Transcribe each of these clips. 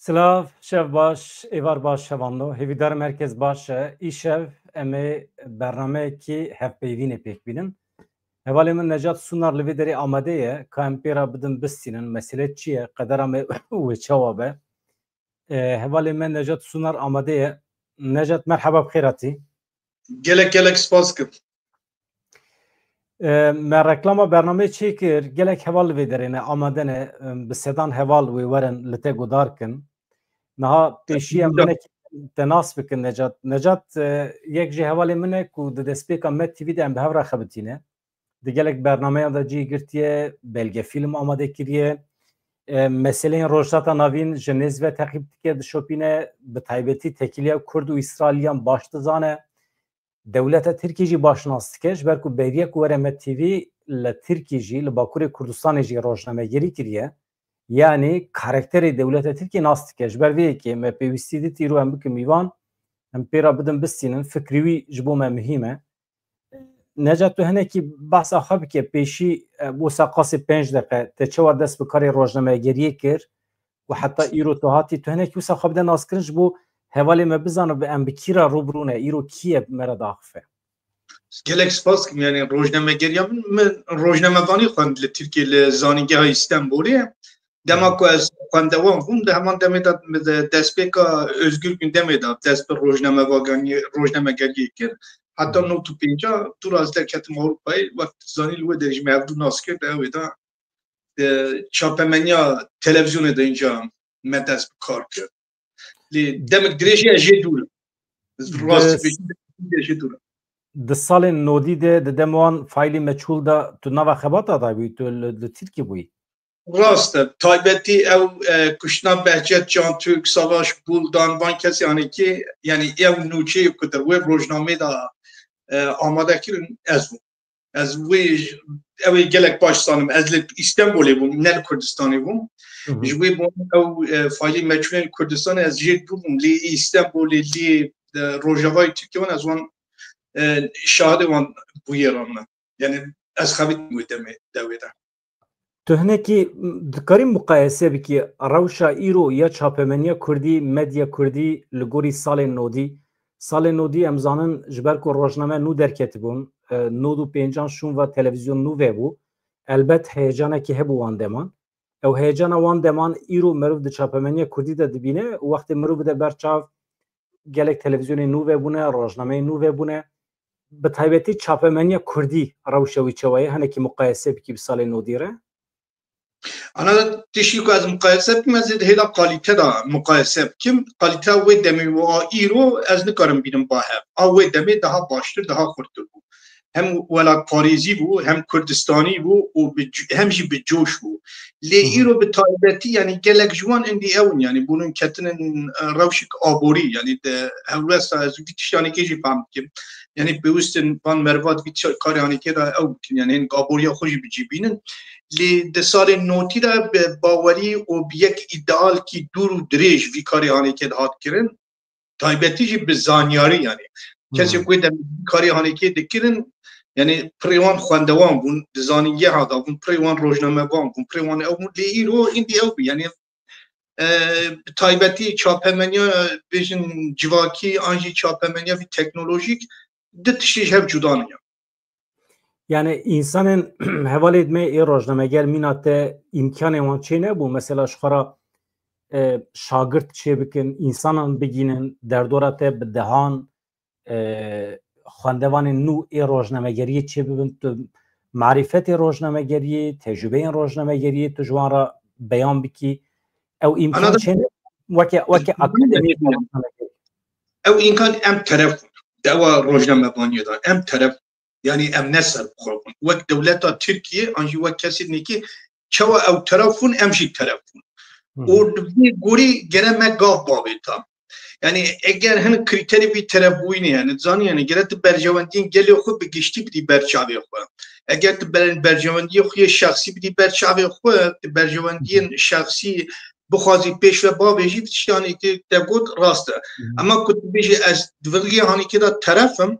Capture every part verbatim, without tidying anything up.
Silav, şev baş, êvar baş, şevando. Hêvîdarim herkes baş e. Îşev em ê bernameyekî hevpeyvînê pêk bînin. Hevalê min Necat Sunar li vê derê amade ye. Ka em pê re bidin bistînin. Mesele çi ye? Qedera me wê çawa be? E, hevalê me Necat Sunar amade ye. Necat, merheba, bi xêr hatî. Gelek gelek spas kim. E, me reklama bernameyê çêkir, gelek heval li vê derê ne, amade ne, e, bi sedan heval wê werin li te guhdar kin. Niha pêşî em hinek te nas bikin Necat. Necat, e, yek ji hevalê min e ku di destpêka Med T V de em bi hev re xebitîne. Di gelek bernameyan de cihê girtiye, belgefîlm amade kiriye. E, meseleyên Rojhilata Navîn ji nêz ve teqîb dike, dişopîne, bi taybetî tekiliya Kurd û Îsraîliyan baş dizane. Dewleta Tirkî jî baş nas dike, ji ber ku beriya ku were Med T V li Tirkî jî, li Bakurê Kurdistanê jî rojnamegerî kiriye. Yanî karakterê dewleta Tirkî nas dike. Ji ber vê yekê me pêwîstî dît îro em bikin mîvan, em pê re bidin bistînin, fikrî wî ji bo me muhîm e. Necat, tu hinekî behsa xwe bike, pêşî, e, wisa qasê pênc deqe, te çawa dest bi karê rojnamegeriyê kir û heta îro tu hatî, tu hinekî wisa xwe bide naskirin ji bo hevalê me bizanibe em bi kî re rû bi rû ne, îro kî ye me re diaxife? Gelek spas kim, yani rojnamegeriya min, min rojnamevanî xwend li Tirkiyê li Zanîngeha Îstenbolê. Dema ku ez xwendevan bûm, di heman demê de, de destpêka Özgür Gündemê de dest bi rojnamevaganiyê, rojnamegeriyê kir. Heta nod û pênca dûra ez derketim Ewropayê, wek zanî li wê derê jî me hevdû nas kir, di ew ê de, di çapemeniya televîzyonê de înca me dest bi kar kir. Lê demek dirêj e, jê dûr im. Rastî bêjim, jê dûr im. Di salên nodî de, di dem wan faîlî meçhûl de tu nava xebata de bûyî, tu li, li Tirkî bûyî? Rast e. Taybetî ew, e, kuştina Behçet Cantürk, Savaş Buldan, van kesê hanekî, yani ew nûçeyê ku di wê rojnamê de, e, amade kirin, ez bûm. Ez wê, ew ê gelek baş zanim. Ez li Îstenbolê bûm, ne li Kurdistanê bûm. Hı hı. Ji wê bûm ew, e, faîlî meçhûlên Kurdistanê ez jê dûr bûm. Lê Îstenbolê, lê, e, Rojavayê Tirkiye wan ez wan, e, şahidê wan bûyeran me. Yani ez xebitîm wê demê, dewê de. Tu hinekî dikarî muqayese bikî rewşa îro ya çapemeniya kurdî, medya kurdî li gorî salên nodî? Salên nodî em zanin ji ber ku rojname nû derketibûn, e, nod û pêncan şûn ve televîzyon nû vebû. Elbet heyecanekî hebû wan deman. Ew heyecana wan deman îro meriv di çapemeniya kurdî de dibîne û wextê mirov bide ber çav gelek televîzyonê nû vebûne, rojnameyê nû vebûne. Bi taybetî çapemeniya kurdî rewşa wî çawa ye? Hinekî muqayese bikî bi salên nodî re? Ana tiştî ku ez muqayese bikim, ez ê di hêla kalîte de muqayese bikim. Kalîteya wê demê û a îro ez nikarim bînim ba hev. A wê demê daha baştir, daha xurttir bû. Hem welatparêzî bû, hem Kurdistanî bû û bi c-, hem jî bi coş bû. Lê Hı hı. îro bi taybetî, yani gelek ji wan endî ew in, yani bûnin ketinin, e, rewşik aborî, yani di hewlesta ez vî tiştanekê jî fehm dikim. Yani pêwist in van mervat vî tişt-, karê hanekê de ew bikin, yani hin aboriya xwe jî bi cî bînin. Lê di salên notî de bi bawerî û bi yek îdealkî dûr û dirêj vî karê hanekê dihat kirin. Taybetî jî bi zanyarî, yani. Kesê Hmm. ku wê demê karê hanekê dikirin, yani pirê wan xwendewan bûn, di zanîngeha de bûn, pirê wan rojnamevan bûn, pirê wan ew bûn, lê îro îndî ew bû, yani, e, bi taybetî çapemeniya, bêjin civakî, an jî çapemeniya vî teknolojîk, di tiştê ji hev cuda ne. Yani, însanên hevalê me ê rojnameger mîna te îmkanê wan çê nebû. Mesela, ji xwe re, e, şagirt çê bikin, însanan bigînin, derdora te bi dehan, e, xwendevanên nû ê rojnamegeriyê çê bibin. Tu marîfetê rojnamegeriyê, tecrûbeyên rojnamegeriyê tu ji wan re beyan bikî. Ew îmkan Ana da çê ne? Weke, weke akademî rojnamegerî. Ew îmkan em teref bûn. Dewa rojnamevaniyê de em teref Yani em ne serbixwe bûn. Wek dewleta Tirkiye, an jî wek kesê dinê kê, çawa ew teref bûn, em jî teref bûn. Hı hı. Û li vê gorî gere me gav bavêta. Yani eger hin krîterê vî terefbûyînê, yani zanî, yani gere tu berjewendiyên gelê xwe bi giştî bidî ber çavê xwe. Eger tu ber-, berjewendiyê xwe yê şexsî bidî ber çavê xwe, tu berjewendiyên Hı hı. şexsî bixwazî pêş ve bavêjî, tiştanê kê te got rast e. Hı hı. Ema ku tu bêjî ez di vê hanîkê de teref im,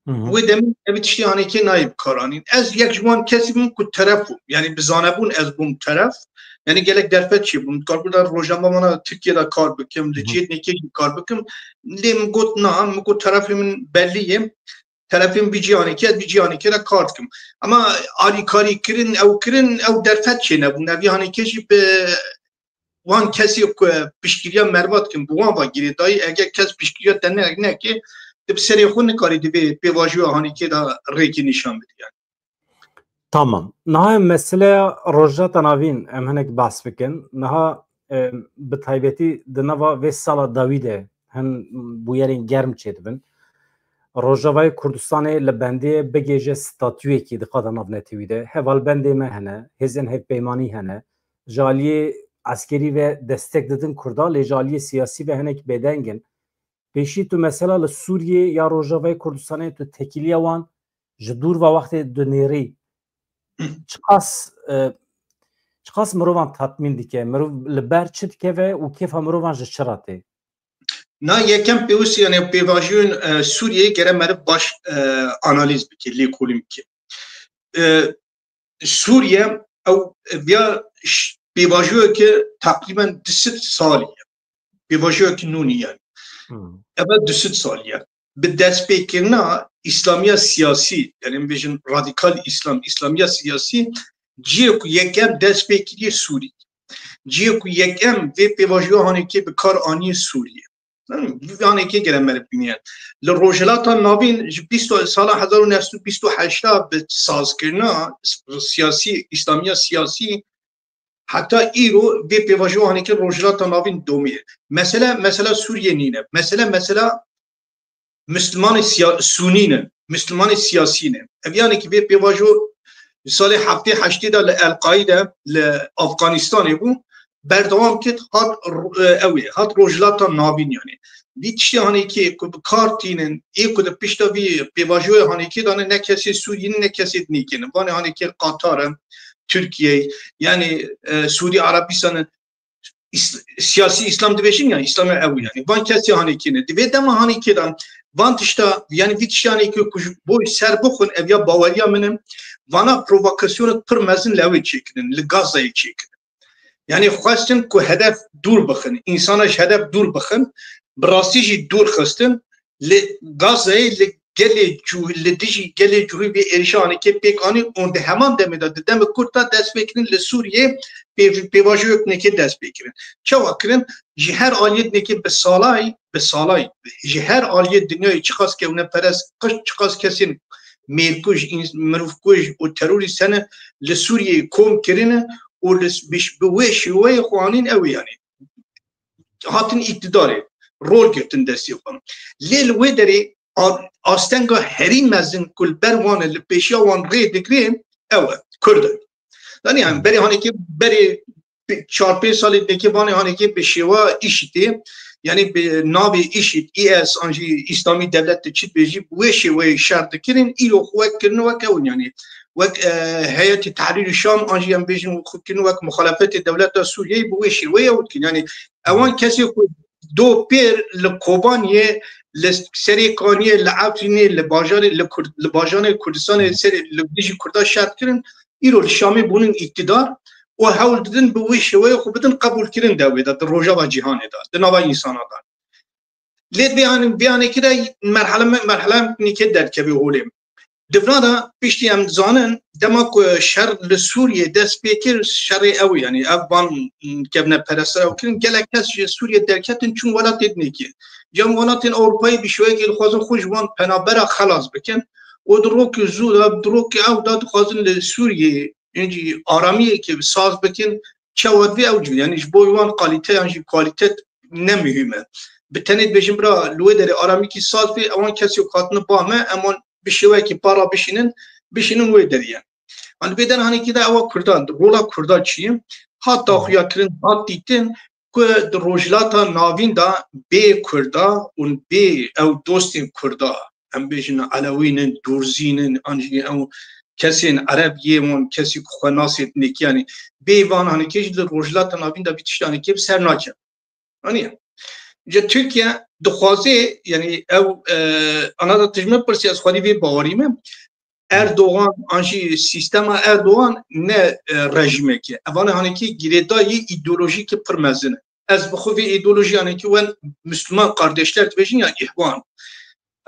Hı hı. Wê demê ev tiştê hanekê nayê bikaranîn. Ez yek ji wan kesî bûm ku teref bûm. Yani bi zanebûn ez bûm teref. Yani gelek derfet çêbûm. Dikarbû da rojnamevana Tirkiye de kar bikim, li cihê dinekê jî kar bikim. Lê min got na, min got terefê min bellî ye. Terefê min vî cîhanê ke, ez vî cîhanê ke de kar dikim. Ama alîkarî kirin, ew kirin, ew derfet çênebûn. Ev cîhanê ke jî bi wan kesê ku piştgiriya merva dikin, bi wan ve girêdayî, eger kes piştgiriya te ne-, neke, tu bi serê xwe nikarî di vê pêvajoya hanê ke de rêkê nîşan bidî yani. Tamam. Niha meseleya Rojhilata Navîn em hinek behs bikin. Niha, e, bi taybetî di nava vê sala dawî de hin bûyerên germ çêdibin. Rojavayê Kurdistanê li bendê bigêje statuyekî di qada navnetewî de. Hevalbendê me hene, hêzên hevpeymanî hene. Ji aliyê eskerî ve destek didin Kurda, lê ji aliyê siyasî ve hinek bêdeng in. Pêşî tu mesela li Sûriyê ya Rojavayê Kurdistanê tu tekîliya wan ji dûr ve wextê dinêrî. Çiqas, e, çiqas mirovan tatmîn dike? Mirov li ber çi dikeve û kêfa mirovan ji çi re tê? Na yekem pêwîst, yani pêvajoyên, e, Sûriyeyê gere meriv baş, e, analîz bike, lêkolîn bike. E, Sûriye ew viya ş-, pêvajoyeke teqrîben du sed salî ye. Pêvajoyeke nû nî yani. Hmm. Ev du sed salî ye. Bi destpêkirina Îslamiya siyasî, yani em bêjin radîkal Îslam, Îslamiya siyasî, cihê ku yekem dest pê kiriye Sûrî. Cihê ku yekem vê pêvajoya hanekê bi kar aniye Sûrî. Yanekê gere meriv bîniye. Li Rojhilata Navîn ji bîst sala hezar û neh sed û bîst û heşt bi sazkirina siyasî, Îslamiya siyasî, heta îro vê pêvajoya hanekê Rojhilata Navîn domî ye. Mesele, mesela Sûriyê nîne. Mesele, mesela Mislimanê siya-, Sûnî ne. Mislimanê siyasî ne. Ev yanekî vê pêvajo ji salê heftê heştê de li El-Qaîde, li Afganistanê bû. Berdewam kir, hat r-, e, ew ê, hat Rojhilata Navîn yani. Vî tiştê hanekê ku bi kar tînin, ê ku di pişta vî pêvajoyê hanekê dane ne kesê Sûriyê ne, ne kesê dinêkê ne. Vanê hanekê Qatar e, Tirkiye, yani, e, Sûdî Erebistan e. Îs-, siyasî Îslam dibêjin ya, Îslam ew yani. Van kesê hanekê ne. Di vê dema hanekê de van tişta, yani vî tiştê hanekê ku ji bo ser bixwin, ev ya baweriya min e, vana provokasyonek pir mezin li ew ê çêkirin, li Gazayê çêkirin. Yani xwestin ku hedef dûr bixin, însana ji hedef dûr bixin, bi rastî jî dûr xistin, li Gazayê li gelê cû-, li dijî gelê cihûyî vê êrişanekê pêk anî û di heman demê de di demê kurt de dest pê kirin li Sûriyê pê-, pêvajoyek nêkê dest pê kirin. Çawa kirin? Ji her aliyê nêkê bi salay, bi salay, ji her aliyê dinyayê çiqas kewneperest, qij çiqas kesên mêrkuj, ins-, mirovkuj û terorîst hene li Sûriyeyê kom kirine û li s-, bi ş-, bi wê şêweyê xwe anîn ew ê yanî. Hatin îktidarê, rol girtin destê xwe. Lê li wê derê a-, astenga herî mezin ku li ber wan e, li pêşiya wan rê digirê, ew e, Kurd e. Danî em berê hanekê, berê çar pênc salê dikê vanê hanekê bi şêwa îşîtê, yani bi navê îşît, î s, an jî Îslamî Devlet de çi dibêjî, bi wê şêweyê şer dikirin, îro xwe wek kirin wek ew in, yani wek, e, Heyetê Tehrîrî Şam, an jî em bêjin xwe kirin wek muxalefetê dewleta Sûriyeyê bi wê şêweyê ew dikin. Yani ewan kesê ku do pêr li Kobaniyê, li Serê Kaniyê, li Efrînê, li bajarê, li Kurd-, li bajanê Kurdistanê serê li dijî Kurda şer dikirin, îro li Şamê bûnin îktidar û hewl didin bi wê şêweyê xwe bidin qebûlkirin di wê de, di rojava cîhanê de, di nava însana de. Lê vê an-, vê anekî de merhele me-, merhele nîkê derdikeve holê. Di vira de piştî em dizanin, dema ku şer li Sûriyê dest pê kir, şerê ew, yani ev van kevneperestler ew kirin, gelek kes ji Sûriyê derketin çûn welatê dinêkê. Cem welatên Ewropayê bi şêweyekê dixwazin xwe ji wan penabera xelas bikin û di rokê zû de, di rokê ew de dixwazin li Sûriyê, yani aramiyekê saz bikin, çawa divê ew cû, yani ji bo wan kalite yan jî kualite ne muhîm e. Bi tenê dibêjin bira li wê derê aramîkî saz bê, ewan kesê ku hatine ba me, em wan bi şêweyekî para bişînin, bişînin wê derê ye. An vê derhanekî de ewa Kurdan, rola Kurda çi ye? Hat daxuyakirin, hat dîtin ku di Rojhilata Navîn de bê Kurda û bê ew dostên Kurda, em bêjin Elewîn in, Durzîn in, an jî ew kesên Ereb yê wan, kesî ku xwe nasê dinêkî, yanî bê van hanekê jî li Rojhilata Navîn de vî tiştanekê bi ser naçe. Anî? Ji Tirkiye dixwaze, yanî ew, e, ana da tu ji min pirsî, ez xwedî vê bawerî me. Erdogan, an jî sîstema Erdogan ne, e, rejîmekê. Evanê hanekî girêdayî îdeolojîkî pir mezin e. Ez bi xwe vê îdeolojî hanekî wen Müslüman kardeşler dibêjin ya îhwan.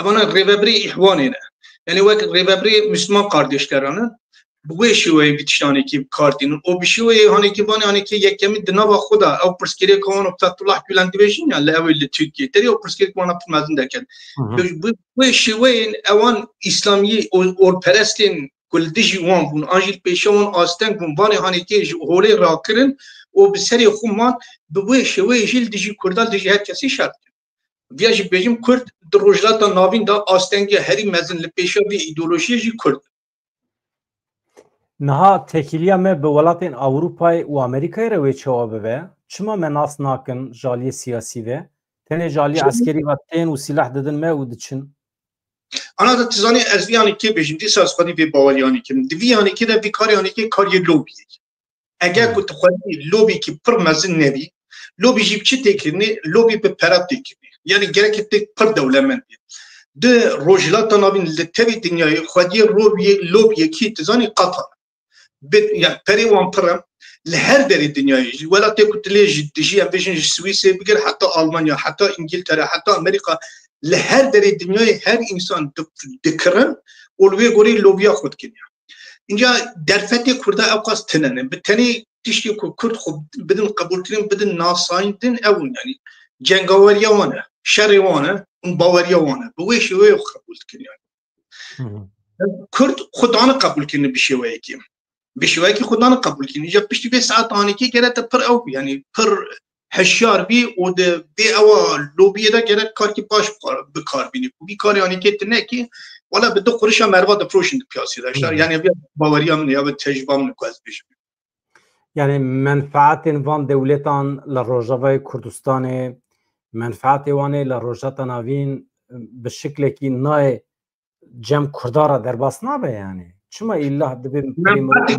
Evana rêvebirê îhwanê ne. Yani wek rêvebirê Müslüman kardeşleran in. Bi wê şêweyê vî tiştanekî bi kar tînin. Û bi şêweyê hanekî vanê hanekî yekemî di nava xwe de ew pirsgirêka wan û Fethullah Gülen dibêjin ya li ew ê li Tirkiye. Terê ew pirsgirêk wana pir mezin derket. Hı hı. Bi, bi wê şêweyên ewan îslamiyê û orperestên ku li dijî wan bûn, an jî li pêşiya wan asteng bûn, vanê hanekê ji holê rakirin û bi serê xwe man, bi wê şêweyê jî li dijî Kurdan, li dijî her kesî şer dikin. Viya jî bêjim, Kurd di Rojhilata Navîn de astengiya herî mezin li pêşiya vê îdeolojiyê jî Kurd. Niha têkiliya me bi welatên Ewropayê û Amerîkayê re wê çawa bibe? Çima me nas nakin ji aliyê siyasî ve? Tenê ji aliyê Çima? eskerî ve tên û sîleh didin me û diçin? Ana da tu zanî ez vî yanî kê bêjim, dîsa ez xwedî vê baweriyanî kim. Di vî yanî kê de vî karê yanî kê kariyê lobiyê. Eger Hmm. ku tu xwedî lobîkî pir mezin nebî, lobî jî bi çi tê kirinê? Lobî bi pera tê kirinê. Yani gerek tê pir dewlemend bî. Di Rojhilata Navîn li tevî dinyayê xwediyê lobiyê, lobiyekî tu zanî Qatar. Bi, yani perê wan pir e. Li her derê dinyayê, ji welatê ku tu lê jî dijî, em bêjin ji Swîsê bigir heta Almanya, heta Îngiltere, heta Amerîka, li her derê dinyayê her însan di-, dikirin û li wê gorî lobiya xwe dikin ya. Înca derfetê Kurda ew qas tune ne. Bi tenê tiştê ku Kurd xwe bidin qebûlkirin, bidin nasayîndin, ew in, yani cengaweriya wan e, şerê wan e û baweriya wan e. Bi wê şêweyê xwe qebûl dikin yani. Hı hı. Kurd xwe dane qebûlkirin bi şêweyekî. Bi şêweyekî xwe dane qebûlkirin. Îca piştî vê saet anîkê gere te pir ew bî, yani pir hişyar bî û di vê ewa lobiyê de gerek karkî baş bi kar, bi kar bînî. Ku vî karê anîkê tu nekî, wala bi du qurişa merva difroşin di piyasê de. Hı hı. Yani vê baweriya min ya vê tecrüba min ku ez bêjim. Yani menfaetên van dewletan li Rojavayê Kurdistanê, menfaetê wan ê li Rojhilata Navîn bi şiklekî nayê cem Kurda re derbas nabe yani. Çima îlla dibe Menfaetê,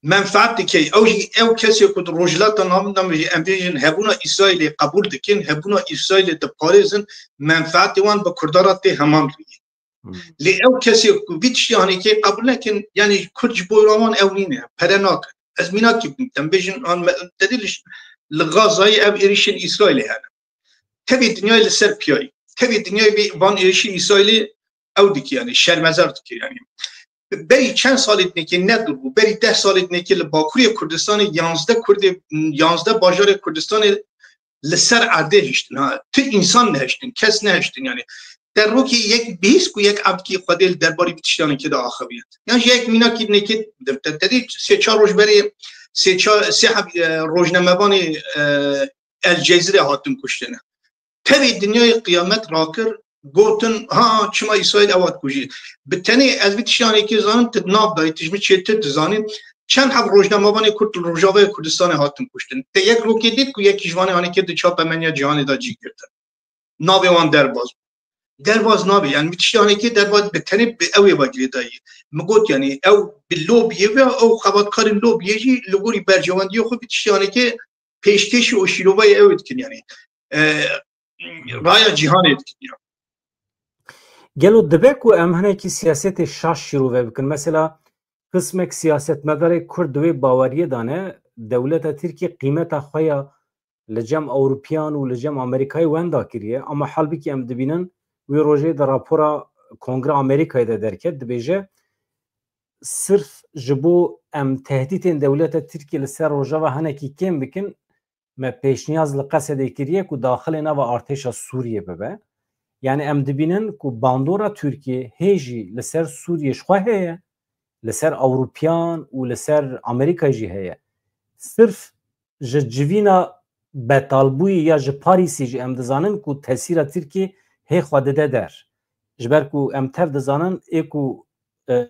menfaet dike. Ew jî ew kesê ku di Rojhilata Navîn de jî em bêjin hebûna Îsraîlê qebûl dikin, hebûna Îsraîlê diparêzin, menfaetê wan bi Kurda re tê heman rûyê. Hmm. Lê ew kesê ku vî tiştî hanê kê qebûl nekin, yani Kurd ji bo wan ew nîne, pere nakin. Ez mînakî bim, em bêjin, an me, te dî li, li Gazayê ev êrişên Îsraîlê hene. Tevî dinyayê li ser piyayî. Tevî dinyayê vê van êrişî Îsraîlê ew dikî, yani şermezar dikî yani. Berî çend salê dinekê ne dûr bû, berî deh salê dinekê li Bakurê Kurdistanê yanzdeh Kurdê, yanzdeh bajarê Kurdistanê li ser erdê hiştin. Ha, tu însan nehiştin, kes nehiştin yani. Te rokê yek bihîst ku yek evkî xwedê li derbarî vî tiştanekê de axiviyet. Yan jî yek mînakî dinekê te, te dî sê çar roj berê sê çar, sê heb, e, rojnamevanê, e, El Cezîre hatin kuştin. Tevî dinyayê qiyamet rakir, gotin, ha, çima Îsraîl ewa dikujî. Bi tenê ez vî tiştanekê zanim, tu nav dayî, tu ji min çêtir dizanî. Çend heb rojnamevanê Kurd li Rojavayê Kurdistanê hatin kuştin. Te yek rokê dît ku yekî ji vanê hanekê di çapemeniya cîhanê de cî girtin. Navê wan derbas bû. Derbas nabe. Yani vî tiştanekê derbas bi tenê bi ew ê ve girêdayî. Min got yani ew bi lobiyê ve, ew xebatkarên lobiyê jî li gorî berjewendiyê xwe vî tiştanekê pêşkêşî û şîrovayê ew ê dikin yani. E, raya cîhanê dikin ya. Gelo dibe ku em hinekî siyasetê şaş şîrove bikin? Mesela qismek siyasetmedarê Kurd di wê baweriyê de ne, dewleta Tirkiyê qîmeta xwe ya li cem Ewropiyan û li cem Amerîkayê wenda kiriye. Ama halbikî em dibînin wê rojê di rapora Kongre Amerîkayê de derket, dibêje, sirf ji bo em tehdîtên dewleta Tirkiyê li ser Rojava hinekî kêm bikin, me pêşniyaz li Qesedê kiriye ku daxilê nava artêşa Sûriyê bibe. Yani em dibînin ku bandora Tirkiyê hê jî li ser Sûriyê ji xwe heye, li ser Ewropiyan û li ser Amerîka jî heye. Sirf ji civîna betalbûyî ya ji Parîsê jî em dizanin ku tesîra Tirkiyê hê xwe dide der. Ji ber ku em tev dizanin ê ku, e,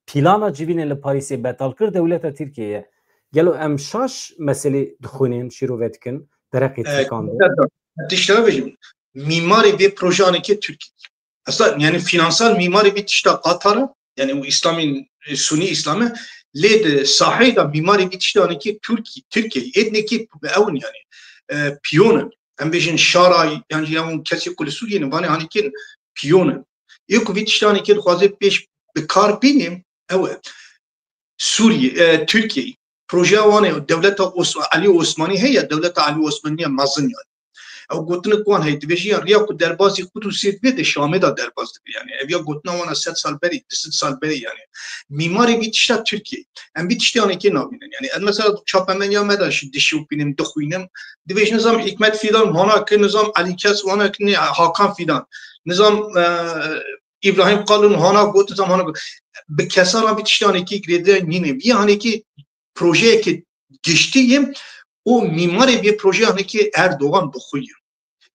plana civînê li Parîsê betal kir dewleta Tirkiyê ye. Gelo em şaş meselê dixwînin, şîrove dikin, dereqê E, Tirkan de? Serdar, ez tişt te bêjim. Mîmarê vê projanekê Tirkî. Esla, yani finansal mîmarê vê tişta Qatar e, yani û Îslamî, e, Sunî Îslam e, lê di saheyê de mîmarê vê tiştanekê Tirkî, Tirkiyê, êdnekî bi ew in yani, e, piyon in. Em bêjin şaray, yan jî ew kesê ku li Sûriyê ne, vanê hanîkên piyon in. Ê ku vê tiştanekê dixwaze pêş bi kar bînim, ew e. Sûriyê, e, Tirkiyeyê. Projeya wan e, dewleta Os-, Elî Osmanî heye, dewleta Elî Osmanî ya mezin yani. Ew gotinik wan heye, dibêjin ya riya ku derbazî Qudusê dibe de Şamê de derbaz dibe yani. Ev ya gotina wan e sed sal berî, du sed sal berî yani. Mîmarê vî tişta Tirkiyeyê. Em vî tiştê hanekê nabînin. Yani, em mesela çapemenîya me de şi-, dişopînim, dixwînim. Dibêjin nizam Hikmet Fidan hana kir, nizam Elî Kes hana kir, ne, Hakan Fidan. Nizam, e, Îbrahîm Qalûn hana got, nizam hana got. Bi kesan vî tiştê hanekê girêdayî nîne. Vî hanekê projeyeke giştî ye û mîmarê vê projeyê hanekê Erdogan bi xwe ye.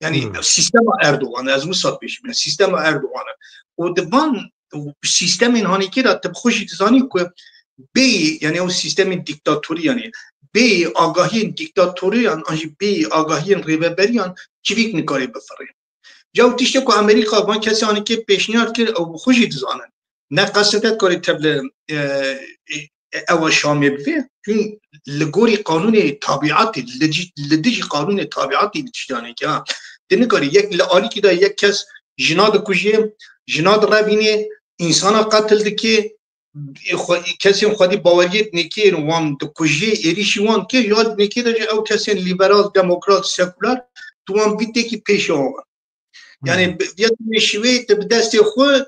Yani Hmm. sîstema Erdogan, ez wisa dibêjim, yani sîstema Erdogan e. Û di van sîstemên hanekê de tu bi xwe jî dizanî ku bêyî, yani ew sîstemên dîktatorî, yani bêyî agahiyên dîktatoriyan an jî bêyî agahiyên rêveberiyan çivîk nikare bifirê. Ca ew tiştê ku Amerîka van kesê hanekê pêşniyar kir, ew bi xwe jî dizanin. Ne qesrê te dikarî tevli, e, e, ewa Şamê bivê. Çün li gorî qanûnê tabiatê, li dij-, li dijî qanûnê tabiatê li tiştanê ke, ha. Ti nikarî yek li alîkî de yek kes jina dikujê, jina direvînê, însana qetil dikê, xwe-, kesên xwedî baweriyê nêkê wan dikujê, êrîşî wan dikê, ya nêkê de jî ew kesên lîberal, demokrat, sekular, tu wan bî têkî pêşiya wan. Yani Hmm. bi-, ya tu şiwê te bi destê xwe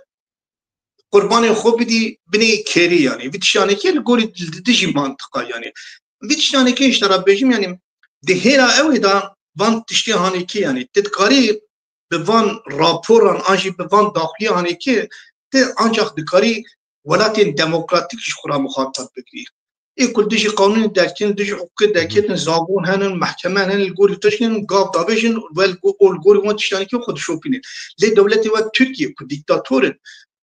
qurbanê xwe bidî binê kêrî yani. Vî tiştanekê li gorî di-, dijî mantiqa yani. Vî tiştanekê işte ra bêjim yani di hêra ew ê de van tiştê hanekê yani. Te dikarî bi van raporan an jî bi van daxuya hanekê te ancak dikarî welatên demokratîk ji xwe re muxatab bigirî. Ê ku li dijî qanûnê derkên, dijî hiqûqê derkên, zagon henin, mehkeme henin, li gorî tiştên gav davêjin, we li go-, û li gorî wan tiştanekê xwe dişopînin. Lê dewletê wek Tirkiye ku dîktator in,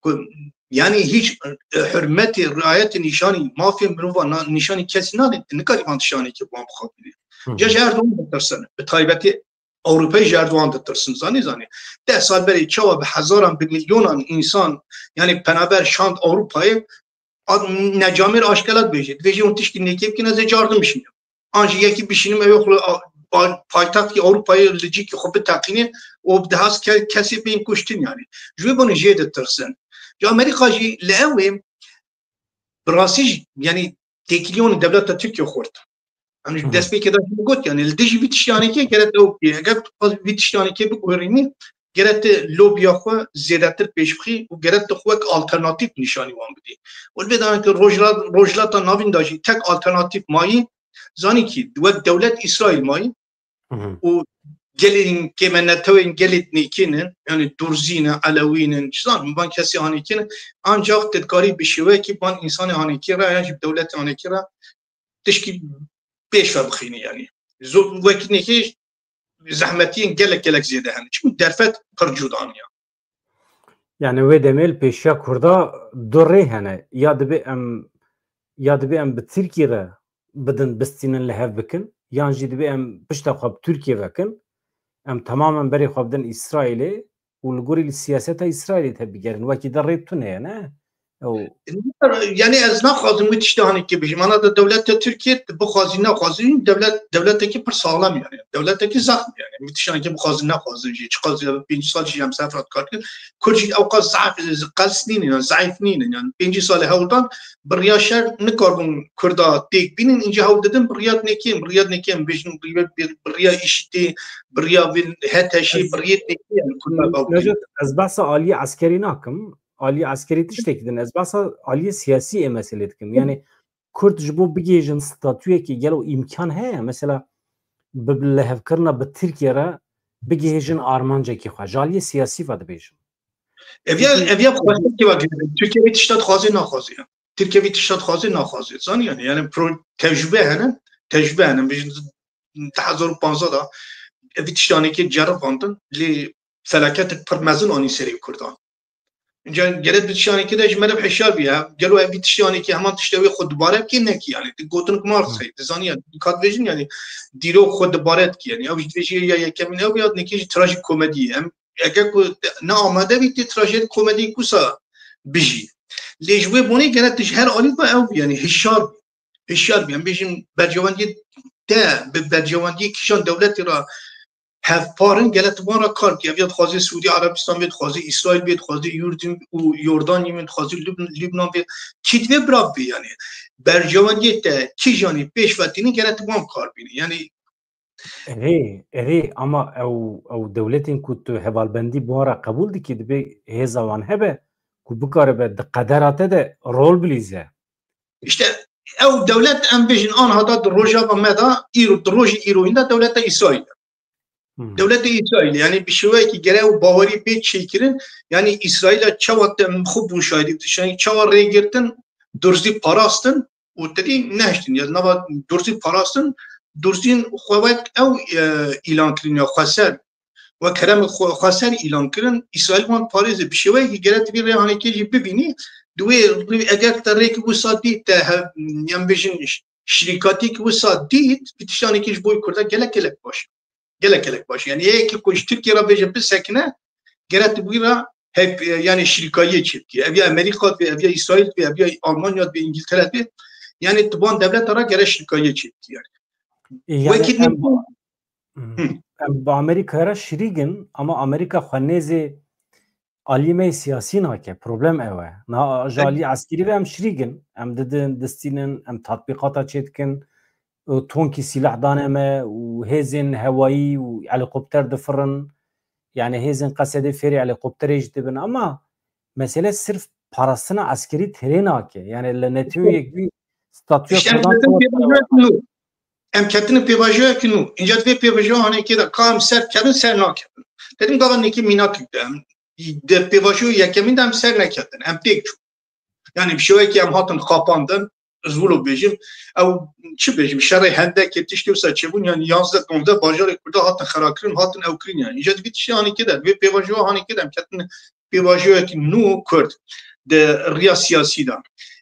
ku yanî hîç, e, hurmetê, riayetê nîşanî mafê mirova na-, nîşanî kesî nadin, nikarî van tiştanekê wan bixapînin. Hı hı. Ca ji Erdogan ditirsin, bi taybetî Ewropayê ji Erdogan ditirsin, zanî, zanî. Deh sal berê çawa bi hezaran, bi milyonan însan, yanî penaber şand Ewropayê, a-, necamêr aşkela dibêje. Dibêje hûn tiştî nêkê bikin, ez ê cardim bişînim. An jî yekî bişînim, ew xwe a-, a-, paytextî Ewropayê li cîkî xwe biteqîne û bi dehas ke-, kesê bên kuştin yanî. Ji wê bonê jê ditirsin. Ji Amerîka jî li ew ê bi rastî jî, yanî têkiliyonê dewleta Tirkiye xurt. Em ji Hı hı. destpêkê de jî got, yanî li dijî vî tiştanekê gerek ew bûye. Eger tu xwest vî tiştanekê biguherînî, gerek tu lobiya xwe zêdetir pêş bixî û gerek tu xwe wek alternatîf nîşanî wan bidî. Û li vê danekê Rojhilat-, Rojhilata Navîn de jî tek alternatîf mayî, zanî kî, wek dewlet Îsraîl mayî. Hı hı. Û gelên kêmenetewên gelê nêkê ne, yanî Durzî ne, Elewî ne, çi zanim, van kesê hanekê ne, ancak te dikarî bi şêweyekî van însanê hanekê re yan jî bi dewletê hanekê re tişkî pêş ve bixînî yanî. Zor, wekî nêkê zehmetiyên gelek gelek zêde hene. Çimkî derfet pir cuda niya. Yani wê demê li pêşiya Kurda du rê hene. Ya dibê em, ya dibê em bi Tirkiyê re bidin, bistînin, li hev bikin, yan jî dibê em pişta xwe bi Tirkiyê vekin, em temamen berê xwe bidin Îsraîlê û li gorî li siyaseta Îsraîlê tevbigerin. Wekî de rê tune ye, ne? Ew Yani ez naxwazim wî tiştê hanekê bêjim. Ana da dewleta Tirkiye bixwazî nexwazî, dewlet, dewletekî pir saxlem yani. Dewletekî zexm yani. Wî tiştê hanekê bixwazin nexwazin jî. Çiqas jî pêncî sal jî em ser re dikar dikin. Kurd jî ewqas zaf, qels nînin, yani zayıf nînin. Yani pêncî salê hewldan bi riya şer nikarbûn Kurda têk bînin. Înca hewl didin bi riya nêkên, bi riya nêkên bêjin, bi riya, bi riya îşitê, bi riya vin heteşê, bi riya nêkên yani Kurda bawkî. Necdet, ez behsa aliyê eskerî nakim. Aliyê eskerî tiştekî din. Ez behsa aliyê siyasî ê meselê dikim. Yani Kurd ji bo bigihêjin statuyekî gelo îmkan heye? Mesela bi, bi lihevkirina bi Tirkiye re bigihêjin armancekî xwe. Ji aliyê siyasî ve dibêjim. Ev ya, Çünkü ev ya xwestekî ve girêdayî. Tirkiye vî tişta dixwazê naxwazê ya. Tirkiye vî tişta dixwazê naxwazê. Zanî yani, yani pro-, tecrube hene, tecrube hene. Bêjin di hezar û panzdeh de ev vî tiştanekê ceribandin, lê felaketek pir mezin anî serê Kurdan. Înca gerek bi tiştanekê de ji me re hişyar bî, ya. Gelo ev vî tiştanekê heman tiştê wê xwe dubare bikî, nekî yani. Di gotinik Marx heye, dizanî yani. Dikkat vejin yani. Dîrok xwe dubare dikî yani. Ew jî dibêjî ya yekem, ew ya nêkê jî trajikomedî ye. Em, eger ku ne amade bî, tê trajedi komedî kusa bijî. Lê ji wê bonê gerek tu ji her alî ve ew bî yani. Hişyar bî. Hişyar bî. Em bêjin bercewendiyê te bi bercewendiyê kîjan dewletê re hevpar in, gele tu van re kar bikî. Ev ya dixwaze Sûdî Erebistan bê, dixwaze Îsraîl bê, dixwaze Urdun û Yordanî bê, dixwaze Lub-, Lubnan bê. Çî divê bira bê yani. Berjewendiyê te kîjanî pêş ve tînin gele tu van kar bînî. Yani Erê, erê, ama ew, ew dewletên ku tu hevalbendî bi wan re qebûl dikî, dibê hêza wan hebe ku bikaribe di qedera te de rol bilîze. İşte ew dewlet em bêjin anha da di rojava me da, îro, di rojî îroyîn de dewleta Îsraîl e. Hmm. Dewleta Îsraîl, yani bi şêweyekî gere ew bawerî bê çêkirin, yani Îsraîla çawa te xwe bûn şahidî, yani çawa rêgirtin, durzî parastin, û tedî nehiştin, ya nava durzî parastin, durzîn xwe wek ew, e, îlan kirin ya xweser, wek herem xwe-, xweser îlan kirin, Îsraîl wan parêze bi şêweyekî gere divê rê hanekê jî bibînî, di wê rê eger te rêkî wisa dît, te he-, yan bêjin ş-, şirîkatîk wisa dît, bi tiştanekî ji bo Kurda gelek gelek baş. Gelek gelek baş. Yani yekî ku ji Tirkiye re bêje bisekine, gere tu wî re hep, e, yani şirîkayiyê çêbikî. Ev ya Amerîka be, ev ya Îsraîl be, ev ya Almanya be, Îngiltere be. Yani tu van dewleta re gere şirîkayiyê çêbikî yani. E, yani Wekî em, din- Hmm. Hı. Em bi Amerîka re şirîk in, ama Amerîka xwe nêzê alî me yê siyasî nake. Problem ew e. Na, ji Em- alî eskerî ve em şirîk in. Em didin, distînin, em tatbîqata çêdikin. Û tonkî sîlah dane me û hêzên hewayî û helîkopter difirin. Yani hêzên Qesedê fêrî helîkopterê jî dibin. Ama mesele sirf parastina eskerî têrê nake. Yani li Netewên Yekbûyî statûya İşte em Kurdan ketin pêvajoyek nû. Em ketin pêvajoyek nû. Înca divê pêvajoya hanekê de ka em ser kevin, ser nakevin. Dedim gava nekî mînakî de em. Di pêvajoya yekemîn de em ser neketin. Em têk çûn. Yani bi şêwekî em hatin xapandin, ez wilo bêjim, ew çi bêjim, şerê Hendekê tiştê wisa çêbûn, yani yanzdeh nonzdeh bajarê Kurda hatin xerakirin, hatin ew kirin yani. Îca divê tiştê hanekê de, divê pêvajoya hanekê de em ketin pêvajoyekî nû Kurd di riya siyasî de.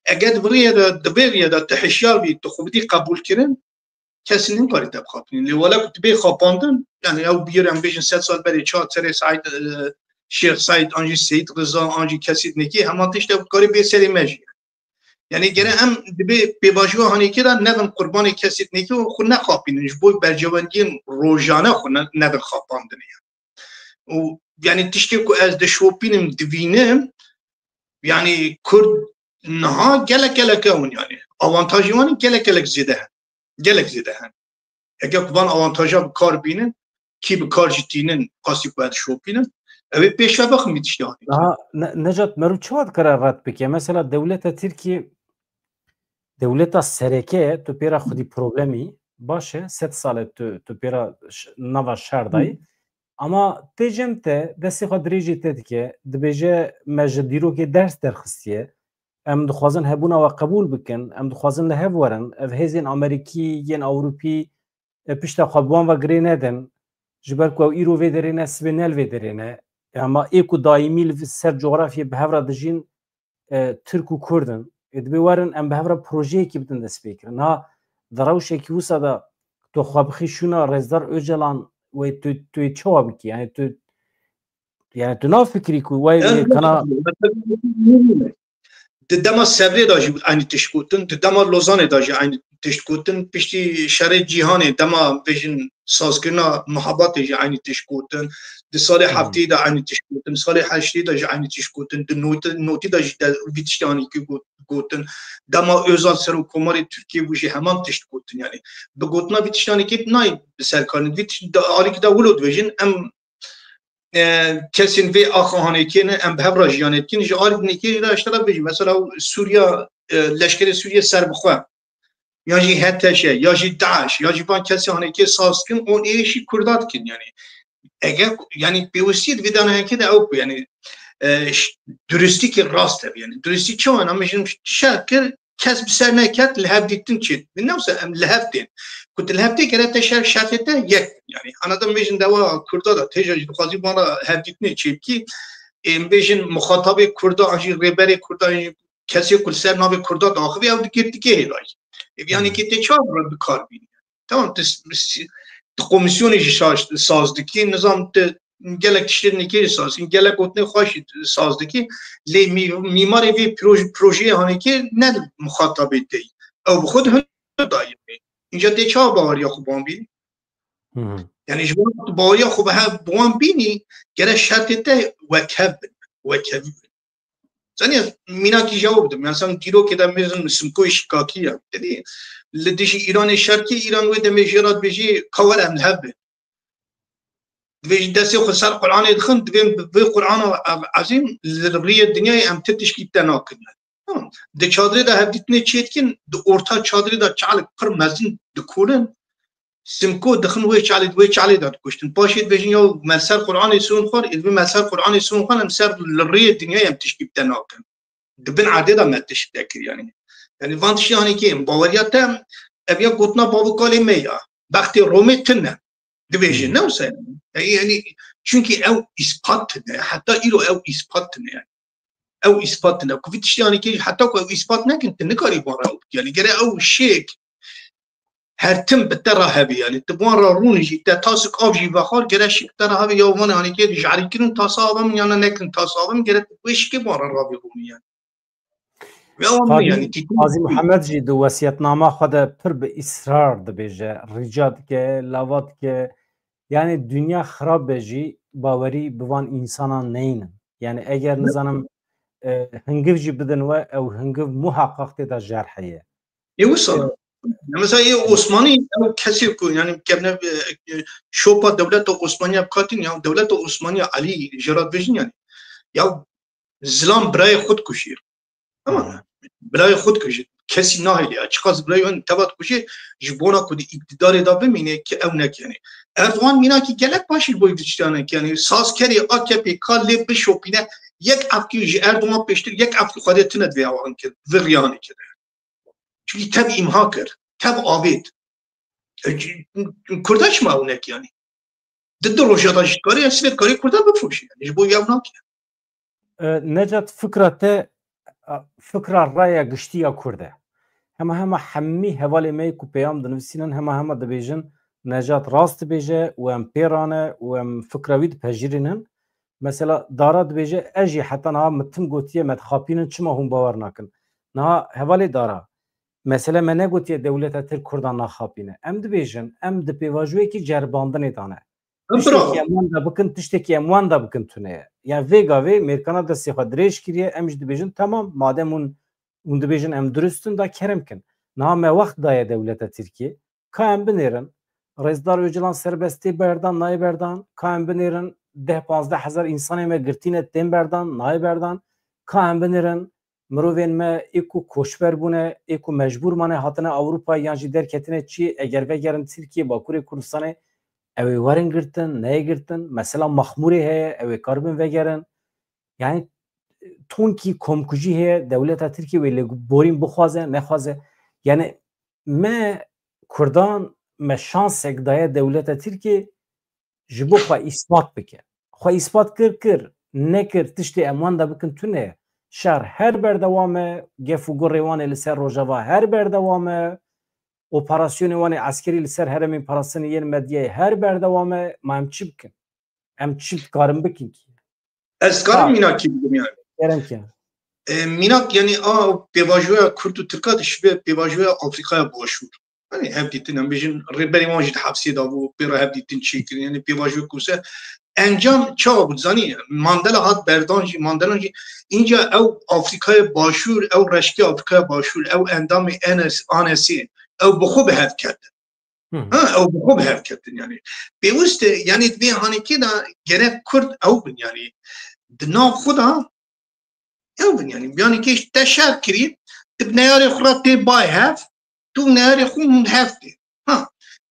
Eger di vê rê de, di vê rê de tu hişyar bî, tu xwe bidî qebûlkirin, kesî nikarî te bixapînin. Lê wele ku tu bê xapandin, yani ew bîr em bêjin sed sal berê çawa serê Seîd, e, Şêx Seîd, an jî Seyîd Riza, an jî kesî dinekî, hema tişt ew karî bê serê me jî. Yani gere em dibê pêvajoya hanekê de nebin qurbanê kesî dinekî û xwe nexapînin. Ji bo berjewendiyên rojane xwe ne-, nebin xapandinê. Û yani tiştê ku ez dişopînim, divînim, yani Kurd niha gelek gelek ew in yani. Avantajê wan ê gelek gelek zêde hene. Gelek zêde hene. Eger ku van avantaja bi kar bînin, kî bi kar jî tînin, qasî ku ez dişopînim, ew ê pêş ve bixin vî tiştê hanê. Aha, Ne-, Necat, meriv çawa dikare red bike? Mesela dewleta Tirkiye, dewleta sereke, tu pê re xwedî problemî, baş e, sed sal e tu, tu pê re ş-, nava şer dayî. Ama tê cem te, destê xwe dirêjê te dike, dibêje me ji dîrokê ders derxistiye, em dixwazin hebûna we qebûl bikin, em dixwazin li hev werin, ev hêzên Amerîkî, yên Ewropî, e, pişta xwe bi wan ve girê nedin, ji ber ku ew îro vê derê ne, sibê ne li vê derê ne. E, hema ê ku daîmî li ser cografyê bi hev re dijîn, e, Tirk û Kurd in. Ê dibê werin em bi hev re projeyekî bidin destpêkirin. Ha, di rewşekî wisa de tu xwe bixî şûna Rêzdar Ocalan, wê tu, tu yê çawa bikî? Yani tu, yani tu nafikirî ku wê Ez kana Di dema Sevrê de jî eynî tişt gotin, di dema Lozanê de jî eynî tişt gotin, piştî şerê cîhanê dema bêjin sazkirina Mihabatê jî eynî tişt gotin, di salê Hmm. heftê de eynî tişt gotin, salê heştê de jî eynî tişt gotin, di notî, notî de jî de, vî tiştanî ki got-, gotin. Dema Özal serokkomarê Tirkiyê bû jî heman tişt gotin. Yani bi gotina vî tiştanî ki nayê bi ser karin. Vî tişt de, alîkî de wilo dibêjin, em e, kesên vê axa hanekê ne, em bi hev re jiyanê dikin. Ji alî dinekê jî de ji te re bêjim, mesela Sûriya, e, leşkerê Sûriye serbixwe, ya jî H T Ş, ya jî DAIŞ, ya jî van kesê hanekê saz dikin, û ê jî Kurda dikin. Yani eger, yani pêwistî di vê daneyekê de ew ku, yani, e, ş-, duristî ki rast hebe. Yani duristî çawa? Em bêjin şer kir, kes bi ser neket, li hev dîtin çêt. Ne wisa em li hev tên. Ku tu li hev tê gere te şer, şertê te yek. Yani, anladın, bêjin dewa Kurda da, têja jî dixwazî bana hev dîtinê çêbikî, ê, em bêjin muxatabê Kurda, an jî rêberê Kurda, an jî kesê ku li ser navê Kurda daxivî, ew di girtîkê hêdayî. Ê, yani, Hmm. kê tê çawa bi kar bînî? Tamam, tu s-, s-, tu komisyonê jî şaş-, saz dikî, nizam tu gelek tiştên nêkê jî saz dikî, gelek gotinê xweş jî saz dikî, lê mî-, mîmarê vê proj-, projeyê hanekê ne muxatabê te yî. Ew bi xwe di hundir dayî bê. Înca tê çawa baweriya xwe ban bî? Hı hı. Yani ji wan tu baweriya xwe bi hev bi wan bînî, gere şertê te wekhev bin, wekhevî bin. Zanî mînakî ji ew bidim. Yani sen dîrokê de mêzin Simkoyê Şikakî ye. Dedi, li dijî Îranê şer kê, Îran wê demê jê re dibêjî ka were em li hev bin. Divê ji destê xwe ser Qur'anê dixin, divê bi vê Qur'ana ezîm li riyê dinyayê em ti tişkî te nakin. Tamam. Di çadrê de hevdîtinê çêdikin, di orta çadrê de çalik pir mezin dikorin. Simko dixin wê çalê, wê çalê de dikuştin. Paşê dibêjin ya me ser Qur'anê son xwar, ê divê me ser Qur'anê son xwar, em ser li riyê dinyayê em tişkî te nakin. Di bin erdê de me tişt te kir yani. Yani van tiştê hanî kêm baweriya te, ev ya gotina bavûkalê me ya. Bextê Romê tune. Dibêje, ne wisa yani. Yani, yani, çünkü ew îspat tune. Heta îro ew îspat tune yani. Ew îspat tune. Ku vî tiştê hanî kêm, heta ku ew îspat nekin, tu nikarî van re ew bikî. Yani, gere ew şêk her tim bi te re hebe yani. Tu van re rûnî jî, te tasik av jî vexwar, gere şêk te re hebe ya van hanî kêm, jarî kirin tasa ava min yana nekin tasa ava min, gere tu wê şikê van re ravî rûnî yani. Ve o Qazî, yani, Qazî Muhammed jî di wesiyetnama xwe de pir bi îsrar dibêje, rica dike, lava dike. Yani dinya xirab be jî bawerî bi van însanan neynin. Yani eger nizanim, e, hingiv jî bidin we, ew hingiv muhaqqaq tê de jer heye. Ê wisa. E, Mesela yê Osmanî ew kesê ku yani kevne, e, e, şopa dewleta Osmaniya bikatin ya dewleta Osmaniya Elî jê re dibêjin yani. Ya zilam birayê xwe dikujî. Ama birayê xwe dikujî. Kesî nahêle ya. Çiqas birayê wan teva dikujî, ji bona ku di îktidarê de bimîne ki ew nekene. Erdogan mînakî gelek baş ji bo vî tiştane ki, yani sazkerê A K P ka lê bişopîne, yek efkî ji Erdogan pêştir, yek efkî xwedê tune divê ewan kir, vê riyanê kir. Çünkü tev îmha kir, tev avêt. E, c-, Kurda çima ew nekî yani? Di du roja da jî dikarî, ya sibê dikarî Kurda bifroşî yani. Ji bo ew nake. E, Necat, fikra te, e, fikra raya giştî ya Kurd e. Hema hema hemî hevalê me yê ku peyam dinivîsînin, hema hema dibêjin, Necat rast dibêje û em pê rane û em fikra wî dipejirînin. Mesela Dara dibêje, ez jî heta niha min tim gotiye, me dixapînin, çima hûn bawer nakin? Niha hevalê Dara, mesele me negotiye dewleta Tirk Kurdan naxapîne. Em dibêjin, em di pêvajoyekî ceribandinê de ne. Em Tiştekî bira. em wenda bikin, tiştekî em wenda bikin tune ye. Ya vê gavê Mêrkana destê xwe dirêj kiriye, em jî dibêjin, temam, madem hûn, hûn dibêjin em durust in, da kerem kin. Niha me wext daye dewleta Tirkiyê. Ka em binêrin, Rêzdar Ocalan serbest tê berdan, nayê berdan. Ka em binêrin, deh panzdeh hezar însanê me girtîne, tên berdan, nayê berdan. Ka em binêrin, mirovên me ê ku koçber bûne, ê ku mecbûr mane hatine Ewropa yan jî derketine çi, eger vegerin Tirkiye, Bakurê Kurdistanê, ew ê werin girtin, neyê girtin. Mesela Maxmûrê heye, ew ê karibin vegerin. Yani tonkî komkujî heye, dewleta Tirkiye wê lê borîn bixwaze, nexwaze. Yani me Kurdan, me şansek daye dewleta Tirkiye ji bo xwe îspat bike. Xwe îspat kir, kir, nekir, tiştê em wenda bikin tune ye. Şer her berdewam e, gef û gurê wan ê li ser Rojava her berdewam e, operasyonê wan ê eskerî li ser herêmên parastinê yên medyayê her berdewam e, ma em çi bikin? Em çi dikarin bikin ki? Ez dikarim Ha. mînakî bidim yani. Kerem ki. E, mînak yani a pêvajoya Kurd û Tirka dişibe pêvajoya Afrikaya Başûr. Yani hevdîtin, em bêjin rêberê wan jî di hepsê de bû, pê re hevdîtin çêkirin. Yani pêvajoya kuse encam çawa bû? Zanî Mandela hat berdan jî, Mandela jî, înca ew Afrikaya Başûr, ew reşkê Afrikaya Başûr, ew endamê A N S, A N S, ew bi xwe bi hev ketin. Hı. Ha, ew bi xwe bi hev ketin yani. Pêwist e, yani di vê hanekê de gerek Kurd ew bin yani. Di nav xwe de ew bin yani. Yani kêş te şer kirî, tu bi neyarê xwe re tê bay hev, tu neyarê xwe hûn hev tê. Ha,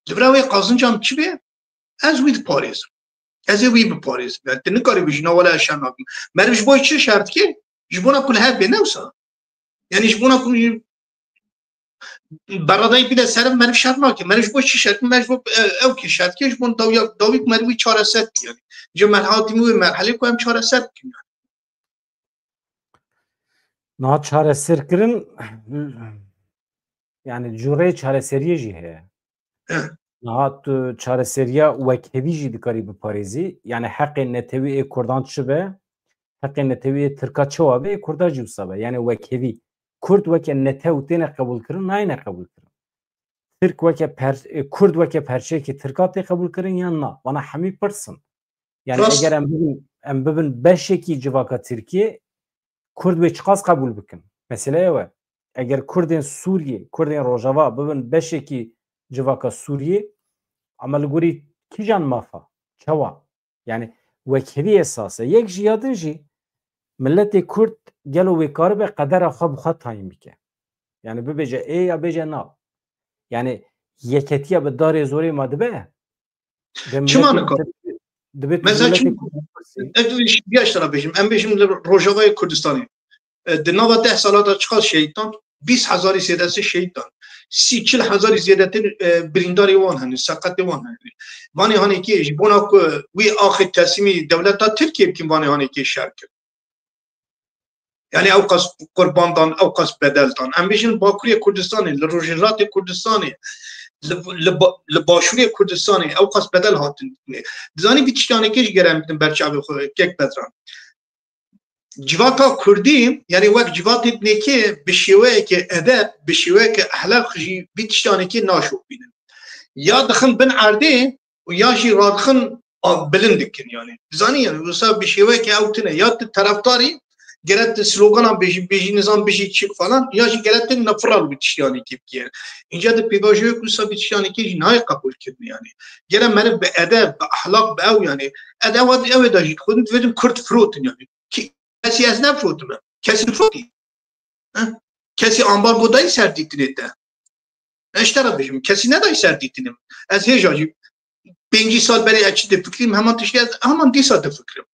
li vir wê qazincam çi bê? Ez wî diparêzim. Ez ê wî biparêzim. Yani tu nikarî bijî, na wele ez şer nakim. Meriv ji bo çi şer dike? Ji bona ku li hev bê, ne wisa? Yani ji bona ku beradayî bide ser ev, meriv şer nake. Meriv ji bo çi şer? Meriv ji bo, e, ew kê şer dike, ji bo dawiya, dawî ku meriv wî çareser dike yani. Ji merhatî wê merhelê ku em çareser dikin yani. Niha çareserkirin, yani cûreyê çareseriyê jî heye. Eh. Niha tu çareseriya wekhevî jî dikarî biparêzî. Yani heqê netewî ê Kurdan çi be, heqê netewî ê Tirka çawa be, ê Kurda jî wisa be. Yani wekhevî. Kurd weke netew têne qebûlkirin, nayêne qebûlkirin. Tirk weke per, e, Kurd weke perçeyekî Tirka tê qebûlkirin yan na? Vana hemî pirs in. Yani Rast. eger em bibin, em bibin beşekî civaka Tirkiyê, Kurd wê çiqas qebûl bikin? Mesele ew e. Eger Kurdên Sûriyê, Kurdên Rojava bibin beşekî civaka Sûriyê, ama li gorî kîjan mafa? Çawa? Yani wekhevî esas e. Yek jî ya din jî, miletê Kurd gelo wê karibe qedera xwe bi xwe tayîn bike? Yani bibêje ê ya bêje na. Yani yeketiya bi darê zorê ma dibe? Çima nikare? Dibê tu Mesela miletê çi- Kurd bipirsî. Ez ê şiya ji te re bêjim. Em bêjim li Rojavayê Kurdistanê. E, di nava deh sala de çiqas şehîd dan? Bîst hezarî zêdetî şehîd dan. Sî, çil hezarî zêdetî, e, birîndarê wan hene, seqetê wan hene. Vanê hanekê ji bona ku wî axê teslîmî dewleta Tirkiyê bikin, vanê hanekê şer kir. Yani ew qas qurban dan, ew qas bedel dan. Em bêjin Bakurê Kurdistanê, li Rojhilatê Kurdistanê, li, li, ba- li Başûrê Kurdistanê ew qas bedel hatin. Dizanî vî tiştanekê jî gerek bidim ber çavê xwe, kek Bedran. Civaka Kurdî, yani wek civatê dinêkê bi şêweyeke edeb, bi şêweyeke ehlaq jî vî tiştanekê naşopînin. Ya dixin bin erdê û ya jî radixin a, bilind dikin yani. Dizanî yani, wisa bi şêweyeke ew tune. Ya tu terefdarî, gerek tu sloganan bêjî, bêjî nizam, bêjî çik falan, ya jî gerek tu nefral bi tiştanekê bikî. Înca di pêvajoyek wisa bi tiştanekê jî nayê qebûl kirin yani. Gerek meriv bi edeb, bi ehlaq, bi ew yani. Edeb ew ê de jî xwedin, dibêjin Kurd firotin yani. Ki, kesî ez nefirotime. Kesî nefirotî. Heh? Kesî ambargo dayî ser dîtinê te. Ez ji te re bêjim, kesî nedayî ser dîtinê min. Ez hêja jî pêncî sal berê ez çi difikirîm, heman tiştê ez heman dîsa difikirim.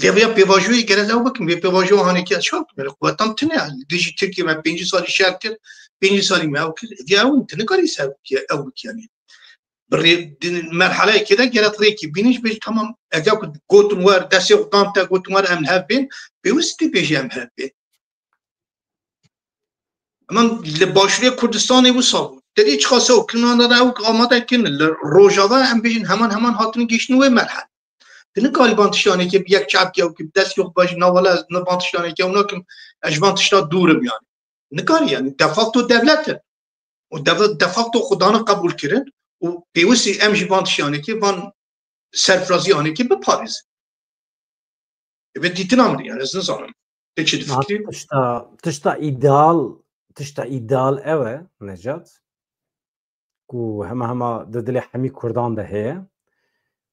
Lê vêya pêvajoyê gere lew bikim, vê pêvajoya hanekê ez çawa bikim? Quwetan tune ye. Dijî Tirkiye me pêncî salî şer kir, pêncî salî me ew kir. Vêya ew in, tu nikarî ser bikî, ew bikî yani. Bi rê, di merheleyekê de gerek rêkî bînî, ji bêjî tamam, eger ku gotin wer, destê xwe dan te, gotin wer em li hev bên, pêwîst tê bêjî em hev bên. Heman li Başûrê Kurdistanê wisa bû. Te dî çiqas ew kirin, ew amade kirin. Li Rojava em bêjin heman heman hatin gihiştin wê merhele. Tu nikarî van tiştanekê bi yek çavkî ew kî bi destê xwe bajî, na wele ez van tiştanekê ew nakim, ez ji van tişta dûr im yani. Nikarî yani. De facto devlet in. Û de, de facto xwe dane qebûl kirin û pêwîst e em jî van tiştanekê, van serfiraziyanekê biparêzin. Ebe dîtina min yani, ez nizanim. Te çi Niha difikirî? Tişta, tişta îdeal, tişta îdeal ew e, Necat, ku hema hema di dilê hemî Kurdan de heye.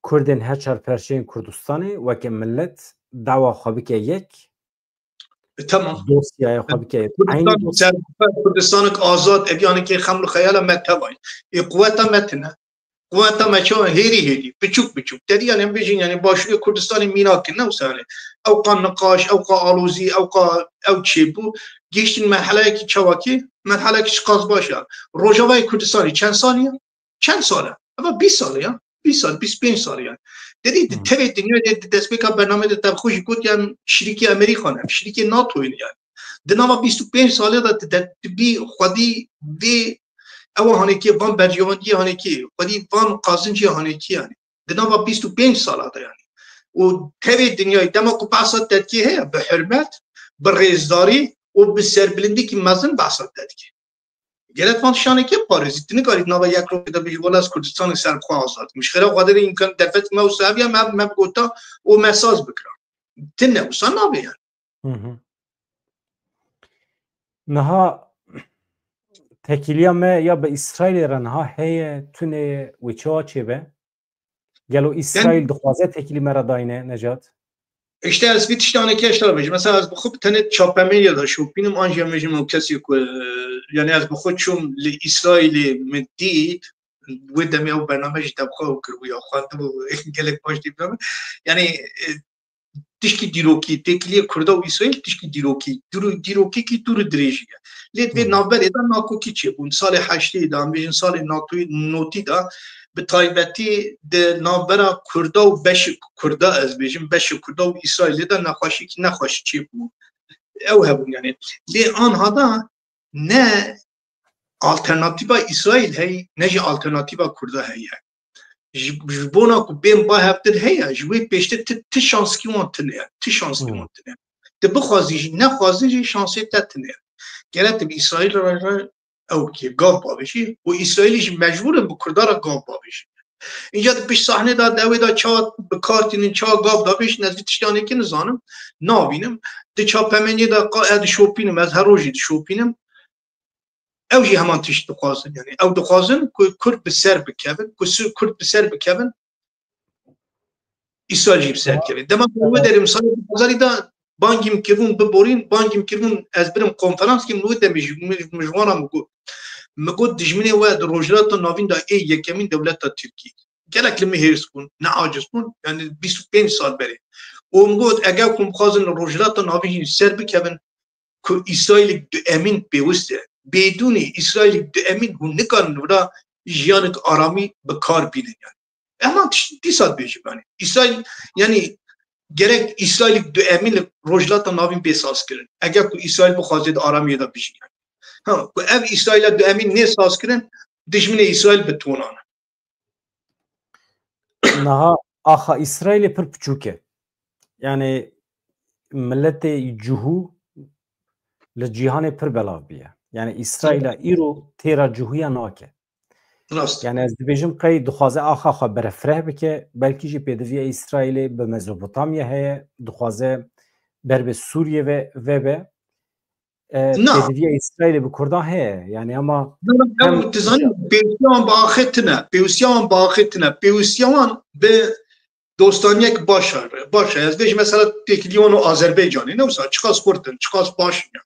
Kurdên her çar perçeyên Kurdistanê weke milet dawa xwe bike yek, E, tamam. Dosyaya xwe bike. Kurdistan, Aynı dosya. Ser-, Kurdistanek azad, ev yanekê xeml û xeyala me tevayî. Ê quweta me tine. Quweta me çawa hêrî hêrî, biçûk biçûk. Te dî yani em bêjin yani Başûrê Kurdistanê mînak in, ne wisa yani. Ew qa niqaş, ew qa alozî, ew qa ew çêbû. Gihiştin merheleyekî çawakî, merheleyekî çiqas baş e. Rojavayê Kurdistanê çend salî ye? Çend sal e? Eva bîst sal e ya. Bîst sal, bîst pênc sal e yani. Te dî di Hı. tevê dinyayê de di destpêka bernameyê de te bi xwe jî got yani şirîkê Amerîkan e, şirîkê NATOyê ne yani. Di nava bîst û pênc salê de tu de, tu bî xwedî vê ewa hanekê, van berjewendiyê hanekê, xwedî van qazincê hanekê yani. Di nava bîst û pênc sala de yani. Û tevê dinyayê dema ku behsa dedkê heye, bi hurmet, bi rêzdarî û bi serbilindîkî mezin behsa dedkê. Gerek van tiştanekê parêzî. Tu nikarî nava yek rokê de bêjî, wela ez Kurdistanê ser bi xwe azad. Min ji xêra Xwedê re îmkan derfet me û saviya me, me bigota û me saz bikira. Tine wisa nabe yani. Hı hı. Niha tekîliya me ya bi Îsraîlê re niha heye, tune ye, wê çawa çêbe? Gelo Îsraîl dixwaze tekîlî me re dayne, Necat? Îşte ez vî tiştanekê ji te re bêjim. Mesela ez bi xwe bi tenê çapemenîya de şopînim, an jî em bêjim ew kesê ku, e, yani ez bi xwe çûm li Îsraîlê min dît, wê demê ew bername jî te bi xwe ew kiribû ya xwendibû, gelek baş dî bîne. Yani, e, tişkî dîrokî, têkiliyê Kurda û Îsraîl tişkî dîrokî, dûr-, dîrokîkî dûr û dirêjî ye. Lê di vê Hı. navberê de nakokî çêbûn. Salê heştê de, em bêjin salê notî de, bi taybetî di navbera Kurda û beşê Kurda, ez bêjim, beşê Kurda û Îsraîlê de nexweşîkî nexweş çêbû. Ew hebûn yani. Lê anha da ne alternatîfa Îsraîl heye, ne jî alternatîfa Kurda heye. Ji, ji bona ku bên ba hevtir heye, ji wê pêştir ti, ti şanskî wan tune ye, ti şanskî Hmm. wan tune ye. Tu bixwazî jî, nexwazî jî şansê te tune ye. Gerek tu bi Îsraîl re, re Ew kê gav bavêjî û Îsraîlî jî mecbûr in bi Kurda re gav bavêjin. Înca di pişt sahnê de, di ewê de ça bi kar tînin, ça gav davêjin, ez vî tiştanê kê nizanim, navînim. Di çapemeniyê de qa-, ez dişopînim, ez her rojî dişopînim. Ew jî heman tişt dixwazin, yani ew dixwazin ku Kurd bi ser bikevin, ku Sur-, Kurd bi ser bikevin, Îsraîl jî bi ser kevin. Dema ku wê derê misalê di bazarî de bangî min kiribûn biborîn, bangî min kiribûn ez birim konferans kêm, wê demê jî min, min ji wan re min got. Min got dijminê we di Rojhilata Navîn de ê yekemîn dewleta Tirkî. Gelek li min hêrs bûn, ne aciz bûn, yani bîst û pênc sal berê. Û min got eger ku bixwazin li Rojhilata Navîn jî ser bikevin, ku Îsraîlek duemîn pêwist e. Bêdûnî Îsraîlek duemîn hûn nikarin vira jiyanek aramî bi kar bînin yani. Heman tişt dîsa dibêjim yani. Îsraîl yani gerek Îsraîlek duemîn li Rojhilata Navîn bê sazkirin. Eger ku Îsraîl bixwaze di aramiyê de bijî yani. Ha, ku ev Îsraîla duemîn nê sazkirin, dijminê Îsraîl bi tonan e. Niha axa Îsraîlê pir piçûk e. Yani miletê cihû li cîhanê pir belav bûye. Yani Îsraîla îro têra cihûya nake. Rast. Yani ez dibêjim qey dixwaze axa xwe berefireh bike, belkî jî pêdiviya Îsraîlê bi Mezopotamya heye, dixwaze ber bi Sûriye ve, vebe. E, Na. Pêdiviya Îsraîlê bi Kurdan heye. Yani ama Ew dizanî pêwisiya wan bi axê tine, pêwisiya wan bi axê tine, pêwisiya wan bi dostaniyek baş e. Baş e. Ez bêjim mesela têkilî wan û Azerbaycanê. Ne wisa, çiqas xurt in, çiqas baş in.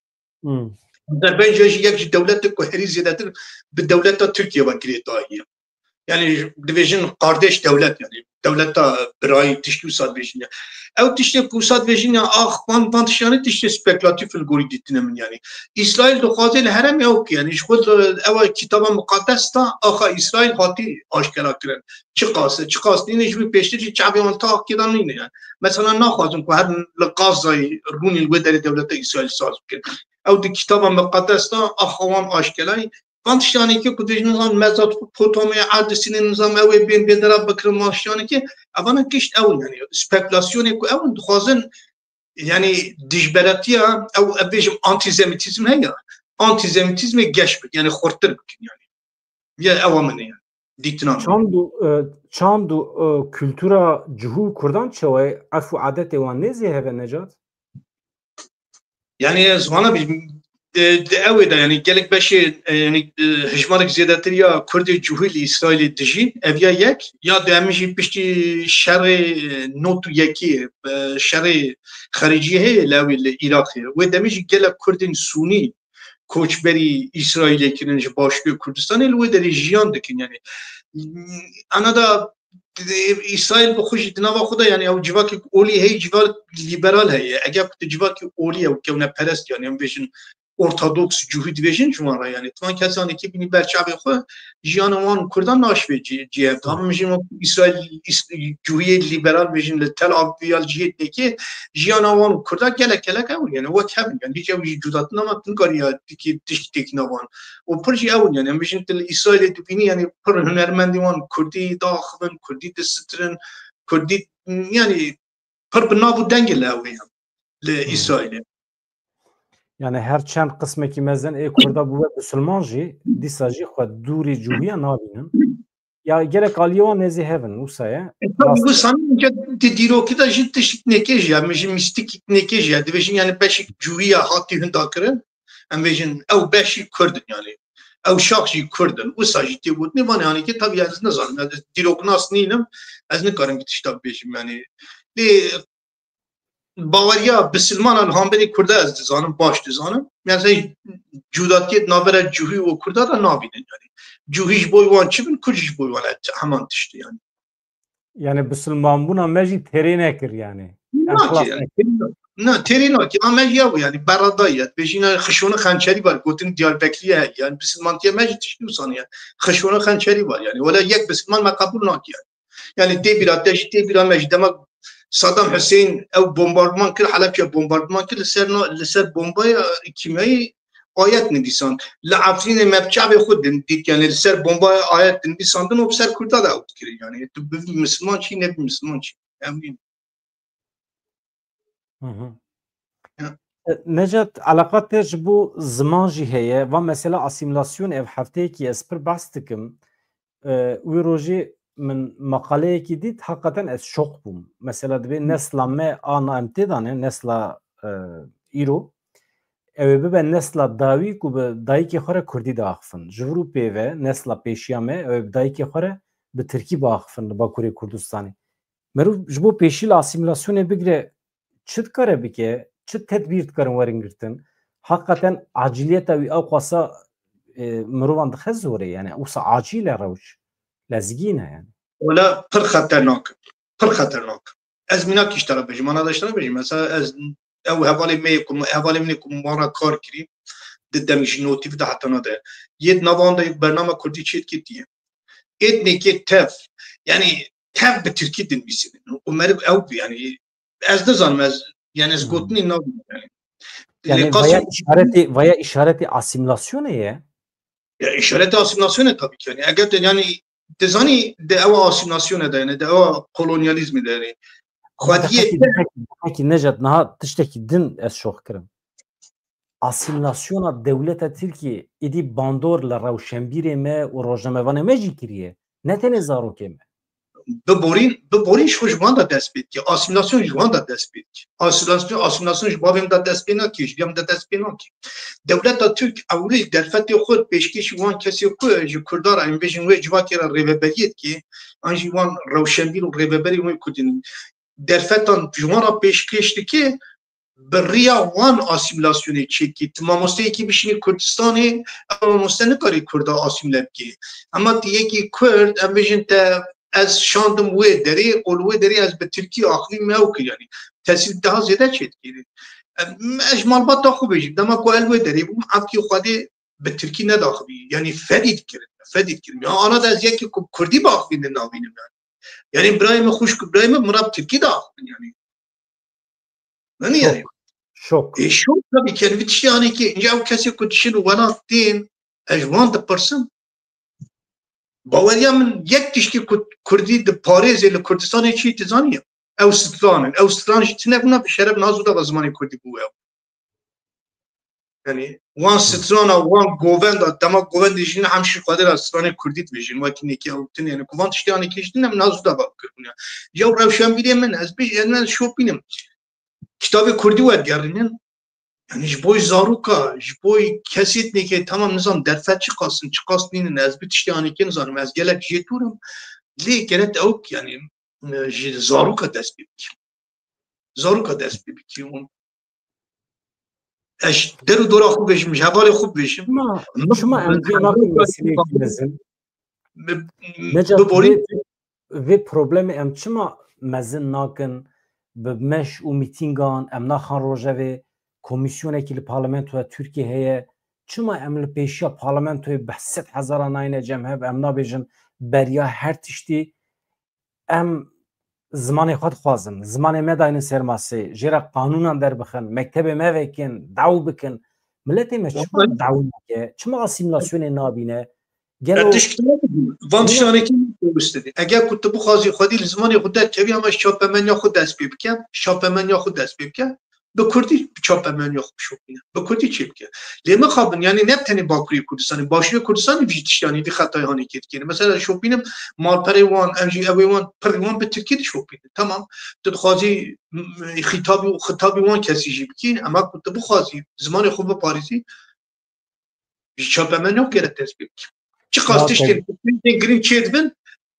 Hmm. Azerbaycan jî yek ji dewletek ku herî zêdetir bi dewleta Tirkiye ve girêdayî ye. Yani dibêjin kardeş dewlet yani. Dewleta birayî tiştî wisa dibêjin ya. Ew tiştê ku wisa dibêjin ya, ax, van, van tiştê yani tiştê spekülatif li gorî dîtine min yani. Îsraîl dixwaze li heremê ew ki yani ji xwe li ew kitaba muqaddes de axa Îsraîl hatî aşkera kirin. Çiqas, çiqas nîne ji wî pêştir jî çavê wan ta kêdan nîne yani. Mesela naxwazin ku her li Gazayê rûnî li wê derê dewleta Îsraîl saz bikin. Ew di kitaba muqaddes de axa wan aşkerayî. Van tiştanê ki ku dibêjin nizam Mezopotamya, Erdisînê nizam ew ê bên bêdera bikirin van tiştanê ki evana kişt ew yani spekulasyonê ku ew dixwazin yani dijberetiya ew, ev bêjim antisemitîzm heye. Antisemitîzmê geş bikin yani xurtir bikin yani. Ya ewa min e yani. Dîtina min. Çand û, e, çand û, e, kultura cihû Kurdan çawa ye? Erf û adetê wan nêzî heve Necat? Yani ez vana bî, e, di ew ê de yani gelek beşê, e, yani, e, hejmarek zêdetir ya Kurdê cihû li Îsraîlê dijî, ev ya yek, ya duemî jî piştî şerê, e, nod û yekê, e, şerê xerîciyê heye li ew ê li Iraqê. Wê demê jî gelek Kurdên Sûnî koçberî Îsraîlê kirin ji Başûrê Kurdistanê li wê derê jiyan dikin yani. Ana da Îsraîl bi xwe jî di nava xwe de yani ew civakek olî heye, civak lîberal heye. Eger ku tu civakî olî ew kewneperest yani em bêjin ortodoks cihû dibêjin ji wan re yani. Timan kesanê ki bînî ber çavê xwe jiyana wan Kurdan naşivê cî-, cî-, ev. Tamam jî Îsraîl, Îs-, cihûyê lîberal bêjin li Tel Aviv ya li cihê dinekê jiyana wan û Kurda gelek gelek ew yani wek hev in yani. Hiç ew jî cudatina ma tu nikarî ya tiştî têkîna wan. Û pir jî ew in yani. Em bêjin tu li Îsraîlê dibînî yani pir hunermendê wan Kurdî diaxivin, Kurdî disistirin, Kurdî yani pir bi nav û dengê li ew ê li Îsraîlê. Yani her çend qismekî mezin ê Kurda bûbe Bisilman jî dîsa jî xwe dûrî cihûya nabînin. Ya gelek aliyê wan nêzî hev in, wisa ye. Tabii bu sanırım ki di dîrokî de jî tiştik nêkê jî, em jî mîstik nêkê jî, dibêjin yani beşik cihûya hatî hunda kirin, em bêjin ew beşî Kurd in yani. Ew şax jî Kurd in. Wisa jî tê gotinê van yani ki tabii ez nizanim, ez dîroknas nînim, ez nikarim vî tişta bibêjim yani. Lê baweriya bisilmana li hemberî Kurda ez dizanim, baş dizanim. Mesela cudatiyê di navbera cihû û Kurda de nabînin yani. Cihû ji bo wan çi bin, Kurd jî ji bo wan e, heman tişt e yani. Yani bisilmanbûna me jî têrê nekir yani. Nake yani. Ne, têrê nake. Ama ya bu yani, berada ya. Bêjîna xişona xençerî var. Gotin Diyarbekirî ye. Yani bisilmantiya me jî tişt nûsan yani. Xişona xençerî var yani. Wela yek bisilman me qebûl nake yani. Yani tê bîra te jî, tê bîra me jî dema Saddam Hüseyin ew bombardiman kir, Halepçe bombardiman kir, li ser na-, li ser bombaya kîmyayî ayet nivîsand. Li Efrînê me bi çavê xwe din dît, yani li ser bombaya ayet dinivîsandin û bi ser Kurda de ew dikir. Yani tu bibî misilman çî, nebî misilman çî. Em nîn. Hı hı. Ya. Necat, eleqa te ji bo ziman jî heye. Va mesela asîmîlasyonê ev hefteyekî ez pir behs dikim. E, wî rojê min maqaleyekî dît, heqeten ez şok bûm. Mesela dibê nesla me a na em tê de ne, nesla, e, îro, ew ê bibe nesla dawî ku bi dayikê xwe re kurdî diaxifin. Ji vir û pê ve nesla pêşiya me, ew ê bi dayikê xwe re bi tirkî biaxifin li Bakurê Kurdistanê. Meriv ji bo pêşî li asîmîlasyonê bigire çi dikare bike, çi tedbîr dikarin werin girtin? Heqeten acîliyeta wî ew qasa, e, mirovan dixe zorê, yani wisa acîl e rewş. Lezgîn e yani. Wala pir xeternak. Pir xeternak. Ez mînak îşte re bêjim, ana de îşte re bêjim. Mesela ez ew hevalê me yê ku, hevalê min ê ku min wan re kar kirî, di demjînotî de heta na de. Yê di nava wan de yek bername kurdî çêdikê diye. Êtnekê tev, yani tev bi tirkî dinivîsînin. Û meriv ew bû, yani ez nizanim, ez, yani ez gotinî nabînim, yani. Yani Lê vaya qasî îşaretê, vaya îşaretê asîmîlasyonê ye? Ya, îşaretê asîmîlasyonê tabii ki, yani eger te, yani dizanî de ewa asîmîlasyonê de, yani de ewa kolonyalîzmê de, yani Ama xwediyê dehekî, te dehekî, dehekî Necat, niha tiştekî din ez şox kirim. Asîmîlasyona dewleta Tirkiyê êdî bandor li rewşenbîrê me û rojnamevanê me jî kiriye. Ne tenê zarokê me. Bi borîn, bi borîn ji xwe ji wan de dest pê dike. Asîmîlasyon ji wan de dest pê dike. Asîmîlasyon, asîmîlasyon ji bavê min de dest pê nake, ji diya min de dest pê nake. Dewleta Tirk ewilî derfetê xwe pêşkêşî wan kesê ku ji Kurdan re, em bêjin wê civakê re rêveberiyê dike, an jî wan rewşenbîr û rêveberê wê Kurdî derfetan ji wan re pêşkêş dike, bi riya wan asîmîlasyonê çêkî. Tu mamosteyekî bişînî Kurdistanê, ew mamoste nikarî Kurda asîmîle bike. Ema tu yekî Kurd, em bêjin te ez şandim wê derê, û li wê derê ez bi Tirkî axivî me ew kir, yanî tesîr daha zêde çêdikê. Em, ez ji malbata xwe bêjim, dema ku el wê derê bûm, evkî Xwedê bi Tirkî nedaxivî, yanî fedî dikirin, fedî dikirin. Ya ana de ez yekî ku Kurdî biaxivînin nabînim yani. Yanî birayê min, xwişk û birayê min, min re bi Tirkî diaxivin yani. Nani yani? Şok. Şok. E, şok tabii ki, yani, vî tiştê anî ki, ince ew kesê ku dişin û welat tên, ez ji wan dipirsim. Baweriya min yek tiştî ku Kurdî diparêzê li Kurdistanê çi dizaniye? Ew stran in. Ew stran jî tune bûna bi şeref nazû da zimanê Kurdî bû ew. Yani, wan strana, wan govenda, dema govendê jî ne hemşî Xwedê re stranê Kurdî dibêjin, wekî nêkî ew tune, yani, ku van tiştê anî kiştin, em nazû da bab kirbûn ya. Ya rewşenbîrê min, ez bêj, yani, ez şopînim. Kitabê Kurdî wergerînin, yani, ji boy zaroka, ji boy kesê nêkê, tamam, nizam derfet çi qas in, çi qas nînin, ez bi tiştê anî kê nizanim, ez gelek jê dûr im. Lê gerek ew, yani, ji zaroka dest pê bike. Zaroka dest pê bike. Û ez ji der û dora xwe bêjim, ji hevalê xwe bêjim. Ma, çima em vê nakin meseleyekî mezin? Bi, Necat, bi borî vê, vê problemê em çima mezin nakin? Bi meş û mîtîngan em naxan rojevê, komîsyonekî li parlamentoya Tirkiyê heye. Çima em li pêşiya parlamentoyê bi sed hezaran nayêne cem hev, em nabêjin beriya her tiştî, em zimanê xwe dixwazin, zimanê me daynin ser masê, jê re qanûnan derbixin, mektebê me vekin, daw bikin. Miletê me çima daw nake? Çima asîmîlasyonê nabîne? Gelo tişt van tiştanekî pêwîst dibî. Eger ku tu bixwazî xwedî li zimanê xwe derkevî, ama ji çapemeniya xwe dest pê bike, ji çapemeniya xwe dest pê bike. Bi kurdî çapemeniya xwe bişopîne. Bi kurdî çêbike. Lê mixabin, yanî ne tenê Bakurê Kurdistanê, Başûrê Kurdistanê vî tiştî, yanî vî xetayê hanê kê dikêne. Mesela şopînim malperê wan, em jî ew ê wan, pirê wan bi tirkî dişopînin. Tamam. Tu dixwazî, m, xîtabî û xitabî wan kesî jî bikîn, ema ku tu bixwazî zimanê xwe biparêzî, ji çapemeniya gerek dest pê bike. Çiqas tiştên girîng çêdibin,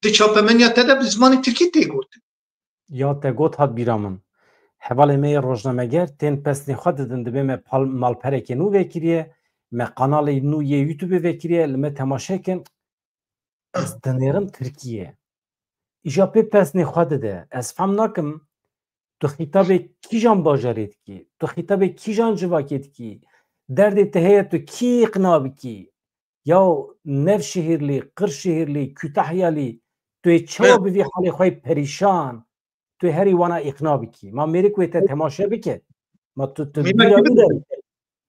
di çapemeniya te de bi zimanê tirkî tê gotin. Ya te got hat bîra min. Hevalê me yê rojnameger tên pesnê xwe didin, dibê me pal-, malperekê nû vekiriye, me kanalê nû yê YouTube vekiriye, li me temaşe kin. Ez dinêrim Tirkiye. Îja pê pesnê xwe dide. Ez fem nakim, tu xîtabê kîjan bajarê dikî? Tu xîtabê kîjan civakê dikî? Derdê te heye tu kî îqna bikî? Yaw Nevşehîrlî, Qirşehîrlî, Kütahyalî, tu yê çawa bi vî halê xwe yê perîşan, tu yê herî wana îqna bikî? Ma mêrik wê te temaşe bike. Ma tu, tu bîra wî de bike.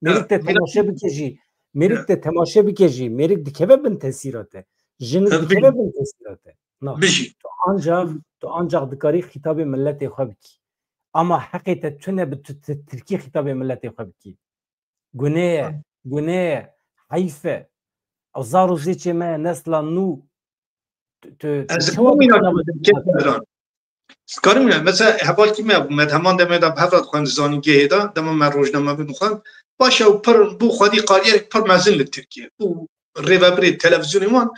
Mêrik te temaşe bike jî. Mêrik te temaşe bike jî. Mêrik dikeve bin tesîra te. Jinik dikeve bin tesîra te. Na. Tu ancak, tu ancak dikarî xîtabê miletê xwe bikî. Ama heqê te tune bi tu, tu tirkî xîtabê miletê xwe bikî. Gunê ye, gunê ye, heyf e. Ew zar û zêçê me, nesla nû. Tu, tu, tu Ez çawa dikarim dikare wîna bikî? Karim ya, mesela hevalkî me bû, me heman demê de bi hev re dixwend zanîngehê de, dema me rojname bixwend. Baş ew pir bû xwedî kariyerek pir mezin li Tirkiye. Bû rêvebirê televîzyonê wan.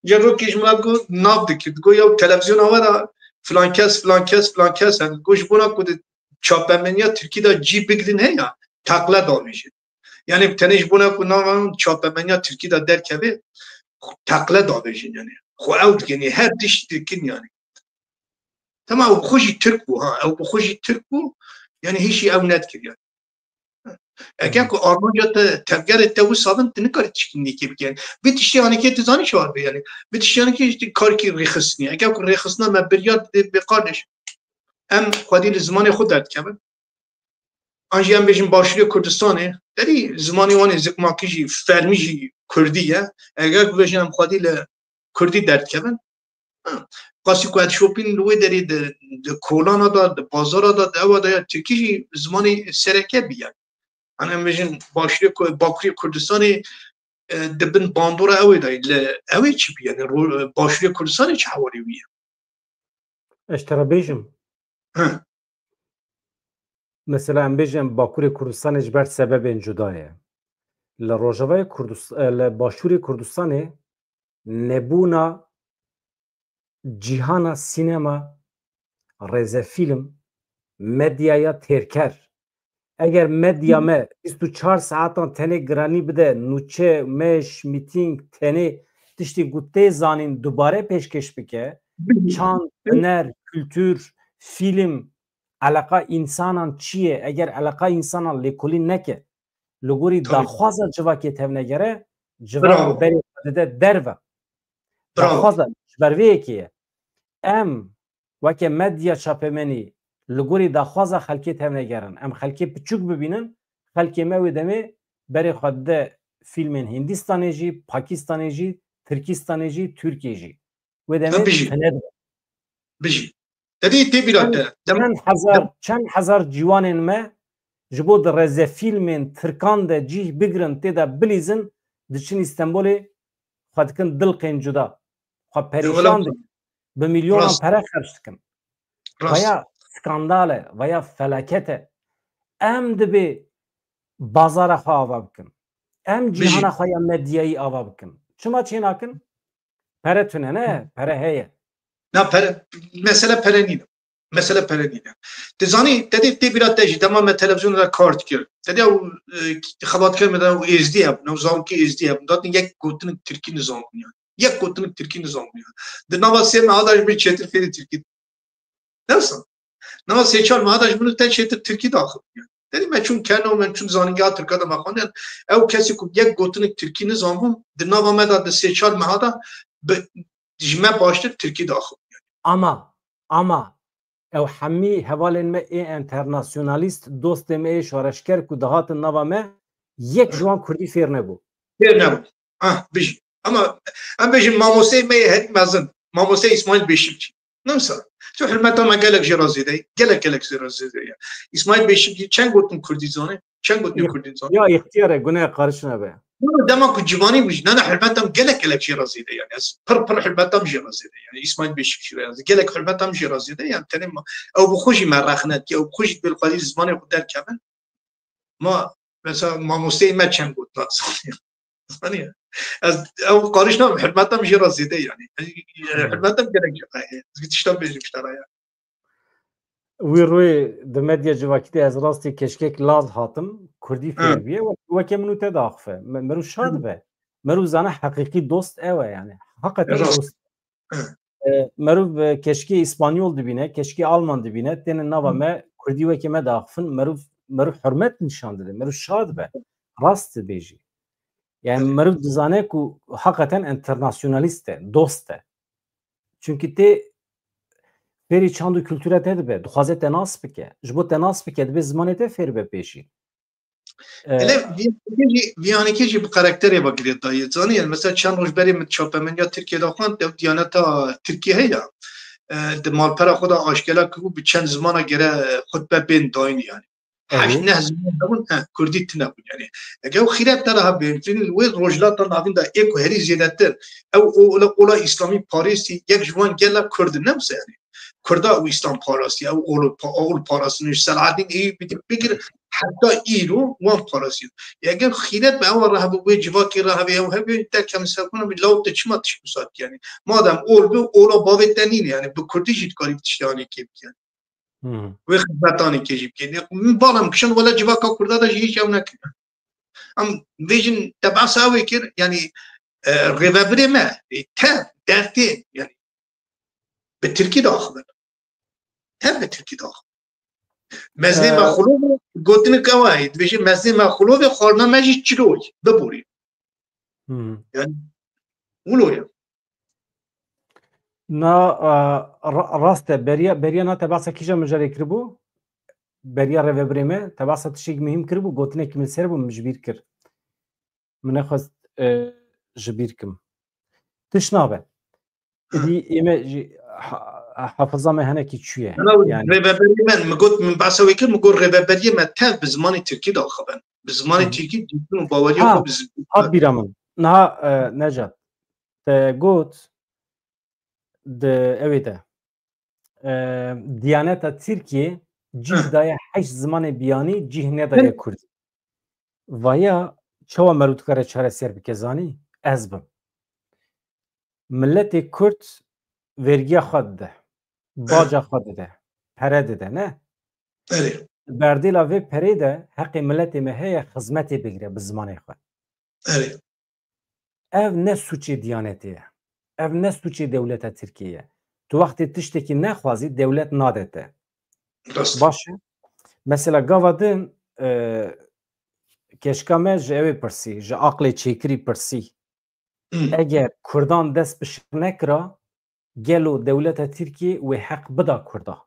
Ca rokê ji min re got, nav dikir. Digot, ya televizyona we de filan kes, filan kes, filan kes hene. Got, ji bona ku di çapemeniya Tirkî de cî bigrin heye, teqle davêjin. Yani tenê ji bona ku nava çapemeniya Tirkî de derkeve, teqle davêjin yani. Xwe ew dikin, her tişt dikin yani. Tamam, ew bi xwe jî Tirk bû, ha, ew bi xwe jî Tirk bû, yani hiç şey ew nedikir yani. Eger ku armanca te, tevgerê te wisa bin, tu nikarî tişkî nîkê bikî yani. Vê tiştê anîkê tu zanî çi war bê yani. Vê tiştê anîkê jî karkî rêxistinî. Eger ku rêxistina me biryar didê bê kardeş, em xwedî li zimanê xwe derdikevin. An jî em bêjin Başûrê Kurdistanê, derî zimanê wan ê zikmakî jî, fermî jî kurdî ye. Eger bibêjin em xwedî li kurdî derdikevin, ha, qasî ku ez şopîn li wê derê di, di kolana de, di bazara de, di ewa de ya tirkî jî zimanê sereke bî yani. Hani em bêjin Başûrê Ku-, Bakurê Kurdistanê, e, di bin bandora ew ê de, li ew ê çi bî yani? Ro-, Başûrê Kurdistanê çi hewalê wî ye? Ez te re bêjim. Hı. Mesela em bêjin Bakurê Kurdistanê ji ber sebebên cuda ye. Li Rojavayê Kurdis-, e, li Başûrê Kurdistanê nebûna cîhana sînema, rêzefîlm, medyaya têrker. Eger medya me bîst û çar saetan tenê giranî bide, nûçe, mêj, mîtîng, tenê tiştê ku tê zanîn dubare pêşkêş bike, çand, huner, kultur, fîlm, eleqa însanan çi ye? Eger eleqa însanan lêkolîn neke, li gorî Tabii. daxwaza civakê tevnegere, civak Bravo. berê xwe dide derve. Bravo. Daxwaza ji ber vê yekê ye. Em weke medya çapemenî li gorî daxwaza xelkê tevnegerin. Em xelkê piçûk bibînin, xelkê me wê demê berê xwe dide fîlmên Hindistanê jî, Pakistanê jî, Tirkistanê jî, Tirkiyê jî. Wê demê Em bijî. tune dibe. Bijî. Tedî tê bîra Çend, te. Dem-, çend hezar, dem- çend hezar ciwanên me ji bo di rêzefîlmên Tirkan de cîh bigrin, tê de bilîzin, diçin Îstenbolê, xwe dikin dilqên cuda. Xwe Ê, perîşan wela dikin. Bi milyonan Rast. pere xerc dikin. Rast. Vaya skandal e, vaya felaket e. Em dibê bazara xwe ava bikin. Em Bijî. cîhana xwe ya medyayî ava bikin. Çima çê nakin? Pere tune ne, pere heye. Na pere, mesele pere nîne. Mesele pere nîne. Te zanî, te dê tê bîra te jî dema me televizyonê de kar dikir. Te dê ew, e, xebatkar me de ew êzdî hebûn, ew zarokê êzdî hebûn. Datin yek gotinik tirkî nizanbûn yani. Yek gotinik tirkî nizanbûn yani. Di nava sê meha de ji min çêtir fêrî tirkî. Dewsa. Nava sê çar meha de ji min û te çêtir tirkî daxivî. Derî me çûn keno, me çûn zanîngeha tirka de me xwendin. Ew kesî ku yek gotinik tirkî nizanbûn, di nava me de di sê çar meha de bi, ji me baştir tirkî daxivî. Ama, ama ew hemî hevalên me ê enternasyonalîst, dostê me ê şoreşger ku dihatin nava me, yek ji wan kurdî fêr nebû. Fêr nebû. Ah, bijî. Ama em bêjin mamosteyê me yê herî mezin. Mamostey Îsmaîl Beşikçî. Nimsa. Tu hurmeta me gelek jê re zêde ye. Gelek, gelek jê re zêde ye. Îsmaîl Beşikçî çend gotin kurdî zane? Çend gotin kurdî zane? Ya îxtiyar e, gune qariş nebe. Dema ku civanî bû jî, nana hurmeta min gelek, gelek jê re zêde yani. Ez pir, pir hurmeta min jê re zêde yani. Îsmaîl Beşikçî re yani. Gelek hurmeta min jê re zêde yani. Tenê ma, ew bi xwe jî me rexne diye, ew bi xwe jî dibê li xwedî zimanê xwe derkevin. Ma, mesela, mamosteyê me çend got, zanî. Zanî. Ez, ew qarîş nabim, hurmeta min jê re zêde yani. Ez, e, hurmeta min gelek jê re ye. Ez tiştan bêjim ji te re ya. Wî rûyê di medya civakî de ez rastî keşkek laz hatim, kurdî Hı. fêr bûye, wek-, weke min û te diaxife. Me-, merû şa Hı. dibe. Merû zane heqîqî dost ew e yani. Heqeten Rast. dost. Hı. E, merûv, e, keşkê îspanyol dibîne, keşkê alman dibîne, têne nava Hı. me kurdî wekî me diaxifin, merûv, merûv hurmet nîşan dide, merûv şa dibe. Rast dibêjî. Yani Tabii. merûv dizane ku heqeten enternasyonalîst e, dost e. Çunkî tê fêrî çand û kultura te dibe, dixwaze te nas bike. Ji bo te nas bike, dibe zimanê te fêr be pêşî. E, Hele vî-, vî-, vîyanekê jî bi karakterê ve girêdayî. Zanî, yani mesela çend roj berê min çapemeniya Tirkiyê de xwend, ew Diyaneta Tirkiyê heye. e, di malpera xwe de aşkera kiribû, bi çend zimana gere, e, xutbe bên dayîn yani. Heşt neh ziman hebûn, he, kurdî tune bûn yani. Eger ew xîret te re hebê, li wê rojhilata navîn de ê ku herî zêdetir, ew o-, ola, ola îslamî parêstî, yek ji wan gela kurd in, ne wisa yani. Kurda ew îslam parastî, ew oğul pa-, oğul parastin, ji Selahaddin Eyyubi bigir, heta îro wan parastî. Eger xîret be ewa re hebû, wê civakê re hebê, ew hebê, te kem ser kuna bi law te çima tişt wisa dikî yani. Madem ol bi, ola bavê te nîne yani, bi kurdî jî dikarî bi tiştanê kê bikî yani. Hmm. Wê xizmetanê kê jî bikî. Min bala min kişand, wele civaka kurda de jî hiç ew nekiriye. Em vêjin te behsa wê kir, yani, e, rêvebirê me, e, tev, dertê, yani, bi tirkî diaxivin. Tev bi tirkî diaxivin. Mezdê me Ee, Xulov gotinik ew e, dibêje, mezdê me Xulovê xwarina me jî çiloy, biborî. Hmm. Yani, wilo ye. Na, e, ra-, rast e, beriya, beriya na te behsa kîja mijarê kiribû? Beriya rêvebirê me, te behsa tiştekî muhîm kiribû, gotinekî min ser bû, min ji bîr kir. Min nexwest, e, ji bîr kim. Tiş nabe. Hı. Îdî ê me jî ha-, hafiza me henekî çûye. Ana, yani, rêveberiyê me, min got, min behsa wê kir, min got rêveberiyê me tev bi zimanê tirkî diaxivin. Bi zimanê Hı. tirkî dîtin û baweriya Ha, xwe bi zimanê hat bîra min. Niha, e, Necat, te got, di ewê de, e, Diyaneta Tirkiyê cih Hı. daye heşt zimanê biyanî, cih nedaye Hı. kurdî. Vaya çawa merû dikare çareser bike zanî? Ez bim. Miletê Kurd vergiya xwe dide, baca xwe dide, pere dide, ne? Erê. Berdêla vê perê de heqê miletê me heye xizmetê bigire bi zimanê xwe. Erê. Ev ne sûçê Diyanetê ye. Ev ne sûçê dewleta Tirkiyê ye. Tu wextê tiştekî nexwazî, dewlet nade te. Rast. Baş e. Mesela gava din, e, keşka me ji ewê pirsî, ji aqlê çêkirî pirsî. Hmm. Eger Kurdan dest bi şer nekira, gelo dewleta Tirkiyê wê heq bida Kurda?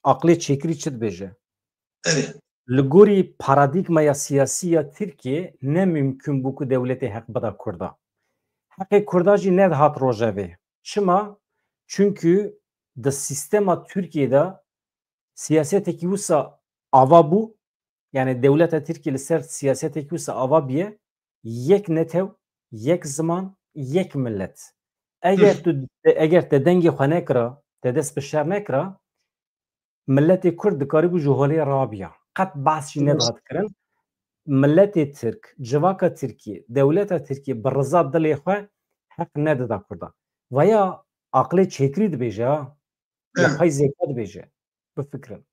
Aqlê çêkirî çi dibêje? Erê. Li gorî paradîgmaya siyasî ya Tirkiyê ne mimkun bû ku dewletê heq bida Kurda. Heqê Kurda jî nedihat rojevê. Çima? Çünkü di sîstema Tirkiyê de siyasetekî wisa ava bû, yani dewleta Tirkiyê li ser siyasetekî wisa ava bûye, yek netew, yek ziman, yek millet. Eger Hı. tu, eger te dengê xwe nekira, te dest bi şer nekira, miletê Kurd dikarîbû ji holê rabiya. Qet behs jî Hı. nedihat kirin. Miletê Tirk, civaka Tirkiyê, dewleta Tirkiyê bi riza dilê xwe heq nedida Kurdan. Vaya aqlê çêkirî dibêje ha. Ya Hı. pay zêka dibêje. Bifikirin.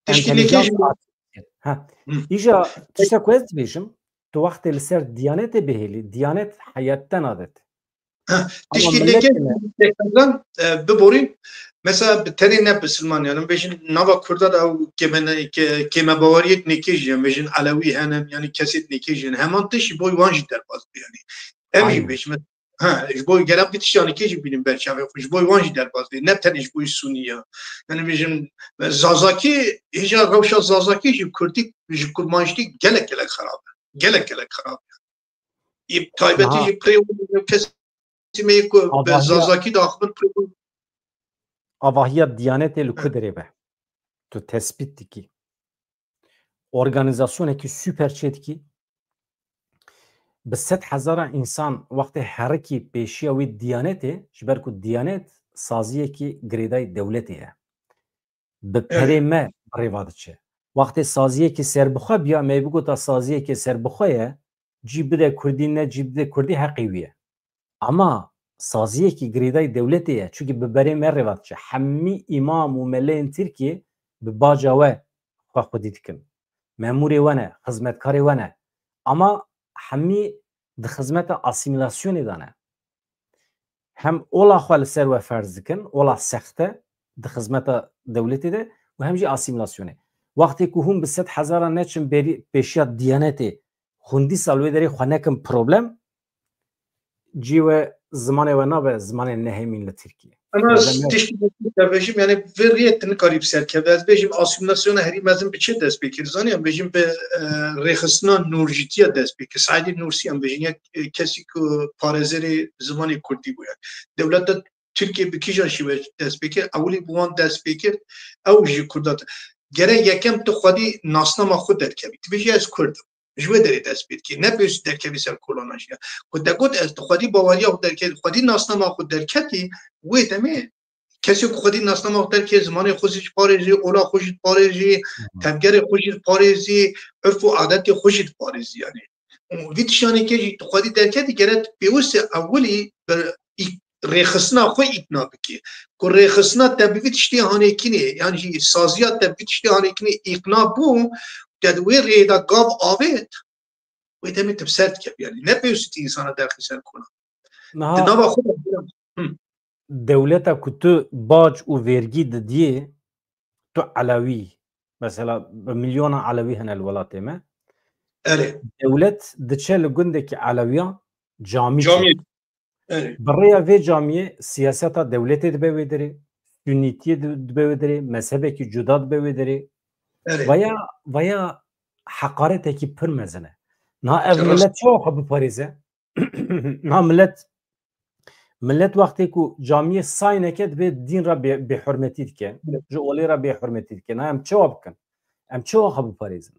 Tiştî Entelijans lêkê jî artificiel. Ha. Hı. Îja tişta ku ez dibêjim, tu wextê li ser Diyanetê bihêlî, Diyanet heyet te nadet. Ha. Ama Tiştî lêkê milletê me tekrardan, e, biborîn, mesela bi tenê ne bisilman, yani bêjin nava Kurda da ew kêmene-, ke-, kêmebaweriyê nêkê jî, yani bêjin Elewî hene, yani kesê nêkê jî, yani heman tişt ji bo wan jî derbas bû yani. Em jî Aynen. bêjin, Ha, ji bo gerek vî tiştanê kê jî bînin ber çavê xwe, ji bo wan jî derbas bê, ne tenê ji bo Sûnî ya. Yani bêjin, Zazakî, hêja rewşa Zazakî ji Kurdî, ji Kurmanjî gelek, gelek xerab e. Gelek, gelek xerab e. Ê taybetî Aha. jî pirê kesî me yê ku bi Avahiya Zazakî diaxivin pirê Avahiya Diyanetê li ku derê be? Tu tespît dikî. Organîzasyonekî super çêdikî. Bi sed hezara însan wextê herikî pêşiya wî Diyanetê, ji ber ku Diyanet saziyekî girêdayî dewletê ye. Bi Evet. perê me bi rêva diçe. Wextê saziyekî serbixwe biya, me bigota saziyekê serbixwe ye, cî bide Kurdî, ne cî bide Kurdî, heqê wî ye. Ama saziyekî girêdayî dewletê ye, çunkî bi berê me rêva diçe. Hemî îmam û meleyên Tirkiyê bi baca we xwe xwedî dikin. Memûrê we ne, xizmetkarê we ne. Ama hemî di xizmeta asîmîlasyonê de ne. Hem ola xwe li ser we ferz dikin, ola sexte di xizmeta dewletê de û hem jî asîmîlasyonê. Wextê ku hûn bi sed hezara neçin berî pêşiya Diyanetê, hûn dîsa li wê derê xwe nekin problem, cî we zimanê we nabe zimanê nehêmîn li Tirkiyê. Ama Problem yok. tiştî te bêjim, yani vê riyê tu nikarî bi ser keve. Ez bêjim asîmîlasyona herî mezin bi çi dest pê kir? Zanî em bêjim bi, e, rêxistina Nûrcîtiya dest pê kir. Saîdê Nûrsî em bêjin yek, e, kesî ku parêzerê zimanê Kurdî bûye. Dewleta Tirkiye bi kîjan şêweyekî dest pê kir? Ewilî bi wan dest pê kir, ew ji Kurdan. Gere yekem tu xwedî nasnama xwe derkevî. Tu bêjî ez Kurd im. Ji wê derê dest pê dikî. Ne pêwîst derkevî ser kolana jiyan. Ku te got ez tu xwedî baweriya xwe derkevî, xwedî nasnama xwe derketî, wê demê kesê ku xwedî nasnama xwe derkevî, zimanê xwe jî diparêzî, ola xwe jî diparêzî, tevgerê xwe jî diparêzî, urf û adetê xwe jî diparêzî yanî. Û vî tiştanê ke jî tu xwedî derketî, gere tu pêwîst e ewilî bi î-, rêxistina xwe îkna bikî. Ku rêxistina te bi vî tiştê hanêkinê, yan jî saziya te bi vî tiştê hanêkinê îkna bû, te di wê rêyê de gav avêt, wê demê tu bi ser dikevî. Yanî ne pêwîst e tu însana derxî ser kolan. Di Niha nava xwe de. Hı. dewleta ku tu bac û vergî didiyê, tu elewî, mesela bi milyona elewî hene li welatê me. Erê. Dewlet diçe li gundekî elewiyan camî Camî. çêdike. Erê. Bi rêya vê camiyê siyaseta dewletê dibe wê derê, sunnîtiyê di-, dibe wê derê, mezhebekî cuda dibe wê derê. Erê. Vaya, vaya heqaretekî pir mezin e. Niha ev Rast. millet çawa xwe biparêze? Niha millet, millet wextê ku camiyê say neke, dibê dîn re bê-, bêhurmetî dike. Evet. Ji olê re bêhurmetî dike. Niha em çawa bikin? Em çawa xwe biparêzin?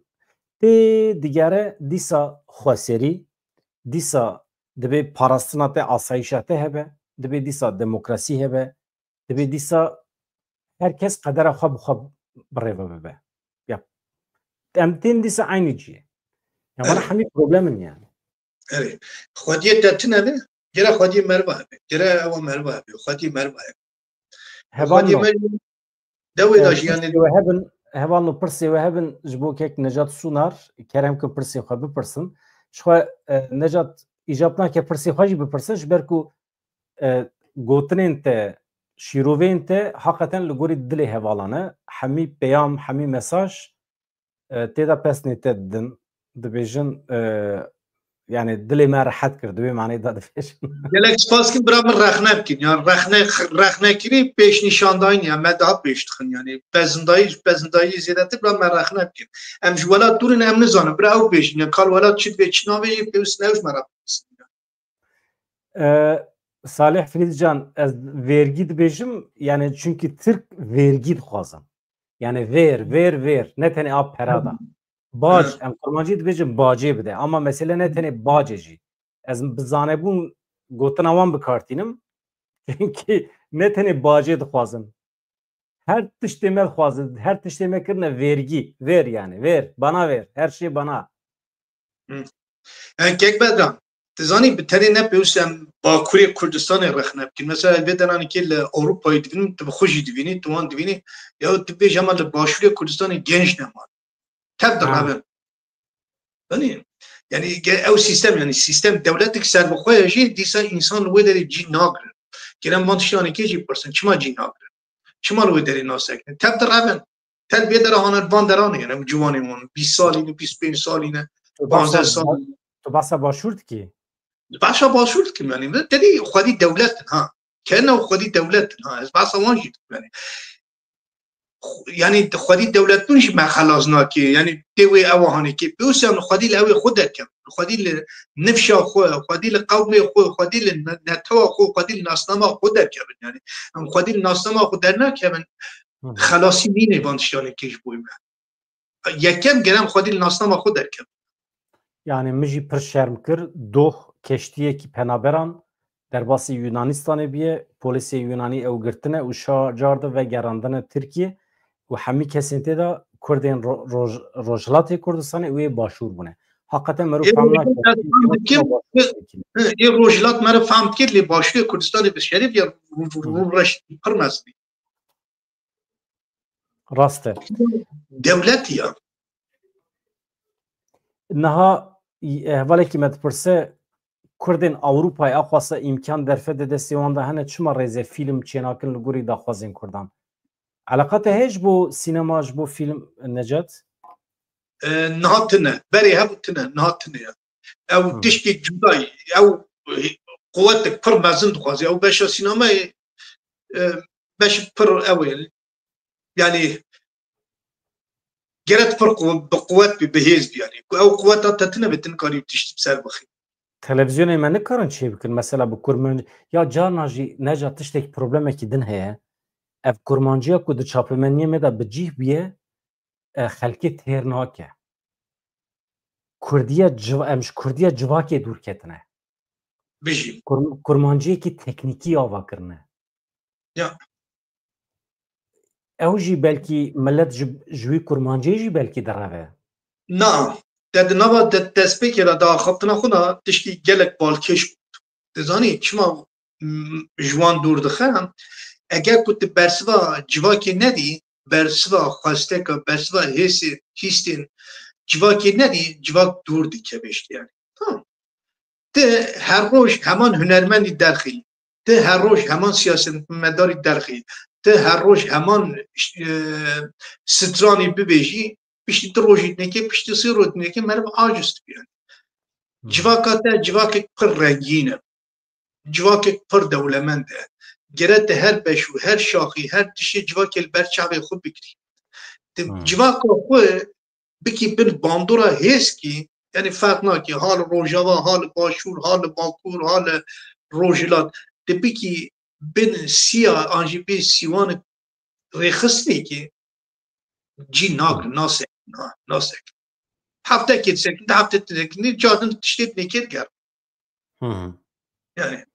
Tê digere dîsa xweserî, dîsa dibê parastina te, asayîşa te hebe, dibê dîsa demokrasî hebe, dibê dîsa her kes qedera xwe bi xwe birêve bibe. Ya. Em tên dîsa eynî cihê. Ya, bana Erê. hemî problem in yani. Erê. Xwediyê te tune be, gere xwediyê meriva hebe. Gere ewa meriva hebe. Xwediyê meriva hebe. Hevalno. Xwediyê me dewê de Ee, jî yani pirsê we hebin, hevalno pirsê we hebin ji bo kek Necat Sunar, kerem ki pirsê xwe bipirsin. Ji xwe, e, Necat îcab nake pirsê xwe jî bipirsin, ji ber ku, e, gotinên te, şîroveyên te haqeten li gorî dilê hevalan e. Hemî peyam, hemî mesaj, e, tê de pesnê te didin, dibêjin, e, yani dilê me rehet kir, di wê maneyê de dibêjin. Gelek spas kim bira min rexne bikin. Yani rexne, rexne kirî pêşnîşandayîn ya me daha pêş dixin. Yani pezindayî, pezindayî zêdetir bira me rexne bikin. Em ji welat dûr in, em nizanin. Bira ew bêjin. Yani kal welat çi dibê, çi nabê, pêwîst ne ew ji me re bipirsin. E, Salih Filîzcan, ez vergî dibêjim, yani çünkü Tirk vergî dixwazin. Yani vêr, vêr, vêr. Ne tenê a pera da. Bac, Hı. em kurmancî dibêjin bacê bide. Ama mesele ne tenê bacê jî. Ez bi zanebûn gotina wan bikartînim. Çünkü ne tenê bacê dixwazin. Her tiştê me dixwazin. Her tiştê me kirine vergî. Vêr yani. Vêr. Bana ver. Her şey bana. Hı. Yani Kek Bedran, tu zanî bi tenê ne pêwîst em Bakurê Kurdistanê rexne bikin. Mesela vê deranekê li Ewropayê dibînin, tu bi xwe jî dibînî, tu wan dibînî. Ya tu bêj hema li Başûrê Kurdistanê genc neman. Tev Ha. direvin. Zanî? Yani ge-, ew sîstem, yani sîstem dewletek serbixwe ye jî dîsa însan li wê derê cî nagirin. Kerem van tiştanekê jî pirsin, çima cî nagirin? Çima li wê derê nasekinin? Tev direvin. Tev vê dera hane van deranê, yani ew ciwanê wan bîst salî ne, bîst pênc salî ne, Tu panzdeh bahsa, salî ne. Tu bahsa Başûr dikî? Bahsa Başûr dikim yani. Te dî xwedî dewlet in, ha. Kene xwedî dewlet in, ha. Ez bahsa wan jî dikim yani. Xw-, yani xwedî dewlet bûn jî me xelas nake. Yani tê wê ew hanê kê. Pêwîst yani xwedî li ew ê xwe derkevin. Xwedî li nifşa xwe, xwedî li qewmê xwe, xwedî li ne-, netewa xwe, xwedî li nasnama xwe derkevin. Yani em xwedî li nasnama xwe dernakevin. Hı hı. Xelasî nîne van tiştanê kê ji bo me. Yekem gerem xwedî li nasnama xwe derkevin. Yani min jî pir şerm kir, doh keştiyekî penaberan derbasî Yunanistanê biye, polîsê Yunanî ew girtine û şa car de vegerandine Tirkiye û hemî kesên tê de Kurdên ro-, roj-, Rojhilatê Kurdistanê û yê Başûr bûne. Heqeten meriv Ê fehm nake. Rojhilat, ê, ê Rojhilat meriv fehm dikir, lê Başûrê Kurdistanê bi şerîf ya rû-, rû-, Hı hı. rû reş pir mezin e. Rast e. Dewlet ya. Niha, e, hevalekî me dipirse, Kurdên Ewropayê axwasa îmkan derfete destê wan de hene, çima rêze fîlm çênakin li gorî daxwazên Kurdan? Eleqa te heye ji bo sînema, ji bo fîlm, Necat? E, niha tune. Berê hebû tune. Niha tune ya. Ew Hı. tiştê cuda ye. Ew, e, quwetek pir mezin dixwaze. Ew beşa sînemayê, e, beş pir ew ê. Yani geret pir quw-, bi quwet bî, bi hêz bî yani. Ku ew quweta te tune be, tu nikarî tiştî bi ser bixî. Televîzyonê me nikarin çê bikin. Mesela bi kurmanc-, ya carna jî Necat tiştek problemekî din heye. Ev kurmanciya ku di çapemeniyê me de bi cih bûye, e, xelkê têr nake. Kurdiye civ-, em ji Kurdiye civakê dûr ketine. Bijî. Kurm-, kurmanciyekî teknîkî ava kirine. Ya. Ew jî belkî milet ji, ji wî kurmanciyê jî belkî direve. Na, te di nava de-, destpêkê de, di axaftina xwe de tiştî gelek balkêş bû. Dizanî çima, m, ji wan dûr dixe? Eger ku tu bersiva civakê nedî, bersiva xwesteka, bersiva hêsê, hîstên civakê nedî, civak dûr dikeve ji te, yani. Tamam. Ti her roj heman hunermendî derxî. Ti her roj heman siyasetmedarî derxî. Ti her roj heman, e, stranî bibêjî, piştî du rojî dinêkê, piştî sê rojî dinêkê meriv aciz dibe. Civaka te civakek pir rengîn e. Civakek pir dewlemend e. Gere te her beş û her şaxî, her tiştê civakê li ber çavê xwe bigirî. Ti Hmm. civaka xwe bikî bin bandora hêskî, yani ferq nake, ha li Rojava, ha li Başûr, ha li Bakur, ha li Rojhilat, tu bikî bin siya an jî bê sîwanek rêxistinekî cî nagrin, nasek, na-, nasek. Heftekê disekin, di hefte disekin, cartin tiştê dinê kêt ger. Hı hı. Yani,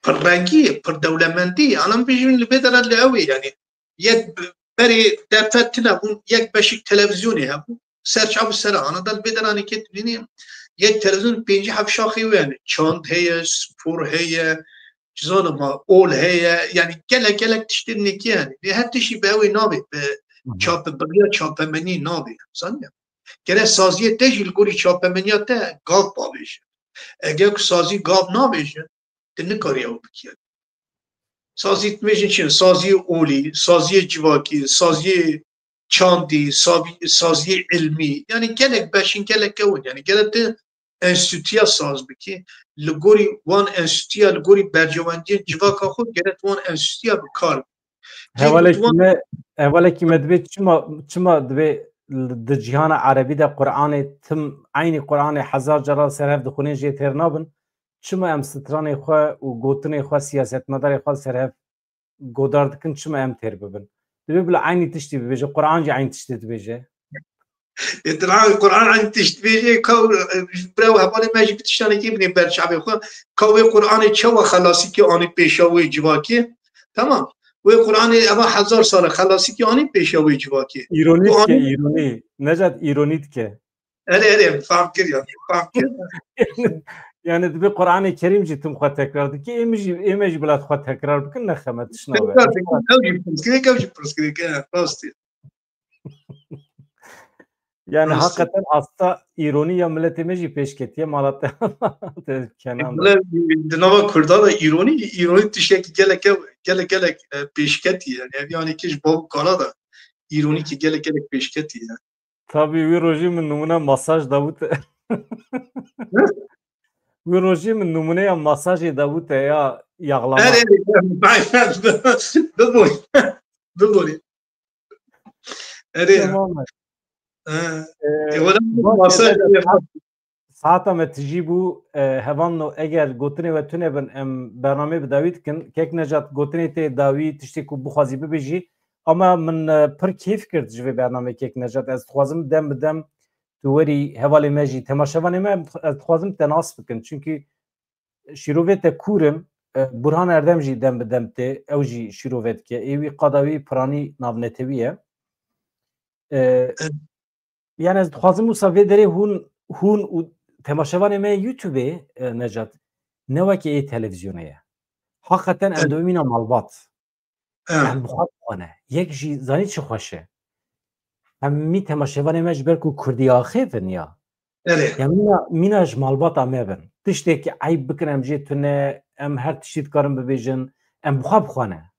pir rengî, pir dewlemendî, anam bijîn li vê dera li ew ê, yani, yek be-, berê derfet tune bûn, yek beşik televîzyonê hebû, ser çav û sera, ana da li vê dera nêkê dibînî, yek televîzyon pêncî heft şaxê wê, yani, çand heye, spor heye, çi zanim ha, ol heye, yani, gelek, gelek tiştên nêkê, yani, lê her tiştî bi ew ê nabê, bi Hı hı. çape-, bi riya çapemenî nabê, zaniye. Gere saziyê te jî li gorî çapemeniya te gav bavêje. Eger ku sazî gav navêje, tu nikarî ew bikî. Sazî dibêjin çi? Saziyê olî, saziyê civakî, saziyê çandî, savî-, saziyê ilmî. Yani gelek beşin, gelek ew in. Yani gere tu enstîtuya saz bikî. Li gorî wan enstîtuya, li gorî berjewendiyên civaka xwe gere tu wan enstîtuya bi kar bikî. Hevalekî me, hevalekî me dibê çima, çima dibê di cîhana erebî de Qur'anê tim, eynî Qur'anê hezar cara ser hev dixwînin jê têr nabin? Çima em stranê xwe û gotinê xwe siyasetmedarê xwe ser hev godar dikin, çima em têr bibin? Dibê bila eynî tiştî bibêje, Qur'an jî eynî tiştî dibêje. Ê, tu niha Qur'an eynî tişt dibêje, ka, e, bira û hevalê me jî bi tiştanekê binê ber çavê xwe. Ka wê Qur'anê çawa xelasîkê anî pêşa wê civakê? Tamam. Wê Qur'anê eva hezar sal e, xelasîkê anî pêşa wê civakê. Îronî dike, îronî. Necat, îronî dike. Erê, erê, fam kir ya, fam kir. Yani dibê Qur'anê Kerîm jî tim xwe tekrar dike, ê min jî, ê me jî bila xwe tekrar bikin, nexeme tişt nabe. Tekrar dikin, ew jî pirsgirêk, ew jî pirsgirêk, e, rastî. Yani Nasıl? Hakikaten asta îronî ya miletê me jî pêş ketiye, mala te, te Kenan de. Bile di nava Kurda da îronî, îronî tiştekî gelek, gelek, gelek, e, pêşketî yani. Ev yani ki ji bav kara da îronî ki gelek, gelek pêşketî yani. Tabii wî rojî min nimûne masaj dawite. Hı? Wî rojî min nimûneya masajê dawite ya yağlama. Erê, erê, bibû. Bibû. Erê. Tamam. He. Ee, E, wala bak, masaj evet, saet-, saeta me tijî bû, e, hevalno, eger gotinê we tune bin, em bernameyê bi dawî dikin. Kek Necat, gotinê te dawî, tiştê ku bixwazî bibêjî. Ama min, e, pir kêf kir ji vê bernameyê, Kek Necat. Ez dixwazim dem bi dem tu werî, hevalê me jî, temaşevanê me, ez dixwazim te nas bikin. Çünkü şîrovê te kûr im, e, Burhan Erdem jî dem bi dem tê, ew jî şîrove dike. Ê wî qada wî piranî navnetewî ye. E, Evet. Yani ez dixwazim wisa vê derê hûn, hûn û temaşevanê me YouTubeê, e, Necat, ne weke ê televîzyonê ye. Hakikaten em Evet. dibin mîna malbat. Em. Em bi xwe dixwane. Yek jî zanî çi xweş e? Hemî temaşevanê me ji ber ku Kurdî axêvin ya. Erê. Ya mîna, mîna ji malbata me bin. Tiştekî eyb bikin em jê tune, em her tiştî dikarin bibêjin, em bi xwe bixwane.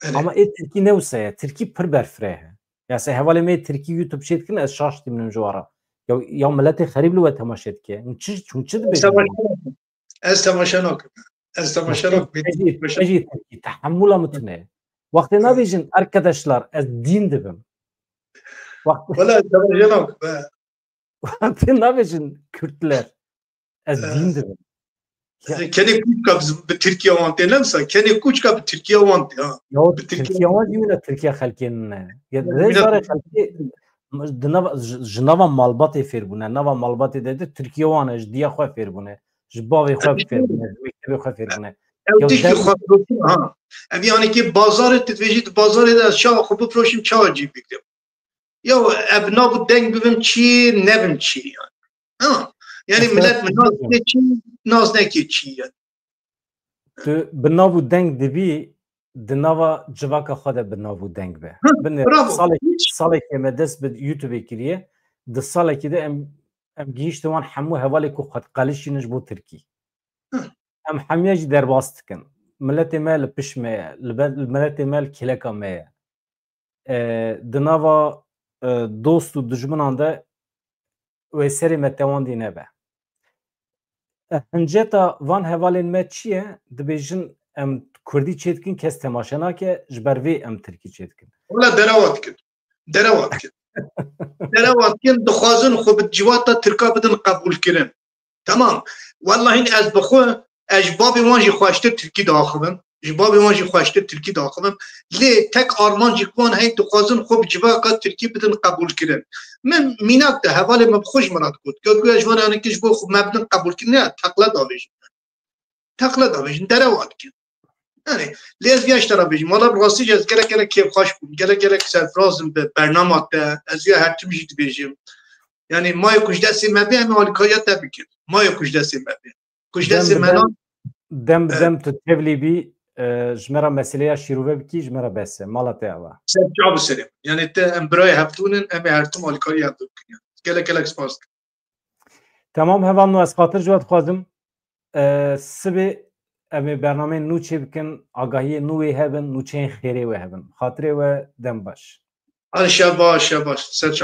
Erê. Ama ê Tirkî ne wisa ye. Tirkî pir berfireh e. Ya se hevalê me yê Tirkî YouTube çê dikin, ez şaş dimînim ji wan re. Ya, ya miletê xerîb li we temaşe dike. Hûn çi, hûn çi dibêjin? Ez temaşe nakim. Ez temaşe nakim. Ez jî, ez jî Tirkî. Tehemmula min tune. Wextê nabêjin, arkadaşlar, ez din dibim. Wextê Wala ez temaşe nakim, he. Wextê nabêjin, Kürtler. Ez dîn dibim. Kenê kûçka bi Tirkiye wan tê, ne wisa? Kenê kûçka bi Tirkiye wan tê, ha. Ya Tirkiye wan jî wina Tirkiye xelkê ne. Ya rêzdarê xelkê di nava, ji nava malbatê fêr bûne. Nava malbatê de de Tirkiye wan e, ji diya xwe fêr bûne. Ji bavê xwe fêr bûne, ji mektebê xwe fêr bûne. Ew tiştê xwe firotin, ha. Ev yanî ki bazarê, tu dibêjî di bazarê de ez çawa xwe bifiroşim, çawa cî bigirim? Ya ev nav û deng bibim çi, nebim çi yani. Ha. Yani millet mi naz ne çi, naz ne ki çi yani. Tu bi nav û deng dibî, di nava civaka xwe de bi nav û deng be. Binê salek, salekê me dest bi YouTube kiriye. Di salekî de em, em gihîştin wan hemû hevalê ku xwe diqelişînin ji bo Tirkî. Em hemiya jî derbas dikin. Miletê me li pişt me ye, li ber, miletê me li kêleka me ye. E, di nava, e, dost û dijminan de wê serê me tewandî nebe. E, hinceta van hevalên me çi ye? Dibêjin em kurdî çêdikin, kes temaşe nake, ji ber vê em tirkî çêdikin. Wala derewa dikin. Derewa dikin. Derewa dikin, dixwazin xwe bi civata tirka bidin qebûlkirin. Tamam. Wellahî ez bi xwe, ez ji bavê wan jî xweştir tirkî diaxivim. Ji bavê wan jî xweştir tirkî diaxivim. Lê tek armancî ku wan heyî dixwazin xwe bi civaka tirkî bidin qebûlkirin. Min mînak de hevalê min bi xwe ji min re digot. Got, got, ez ji wan yanî ji bo xwe me bidin qebûlkirin, ne, teqle davêjin. Teqle davêjin, derewa dikin. Yani, lê ez viya ji te re bêjim. Wala bi rastî jî ez gelek gelek kêfxweş bûm. Gelek gelek serfiraz im bi bernama te. Ez viya her tim jî dibêjim. Yani, mayê ku ji destê me bê, em ê alîkariya te bikin. Mayê ku ji destê me bê. Ku ji destê me nan. Dem bi dem tu tevlî bî, e, ji me re meseleya şîrove bikî, ji me re bes e. Mala te ava. Ser çav serê. Yani, te em birayê hevdûn in, em ê her tim alîkariya hevdû bikin. Yani. Gelek gelek spas dikim. Temam hevalno, ez xatir ji we dixwazim. E, sibê em ê bernameyên nû çê bikin, agahiyê nû wê hebin, nûçeyên xêrê wê hebin. Xatirê we dem baş. Hadi şev baş, şev baş. Ser çav.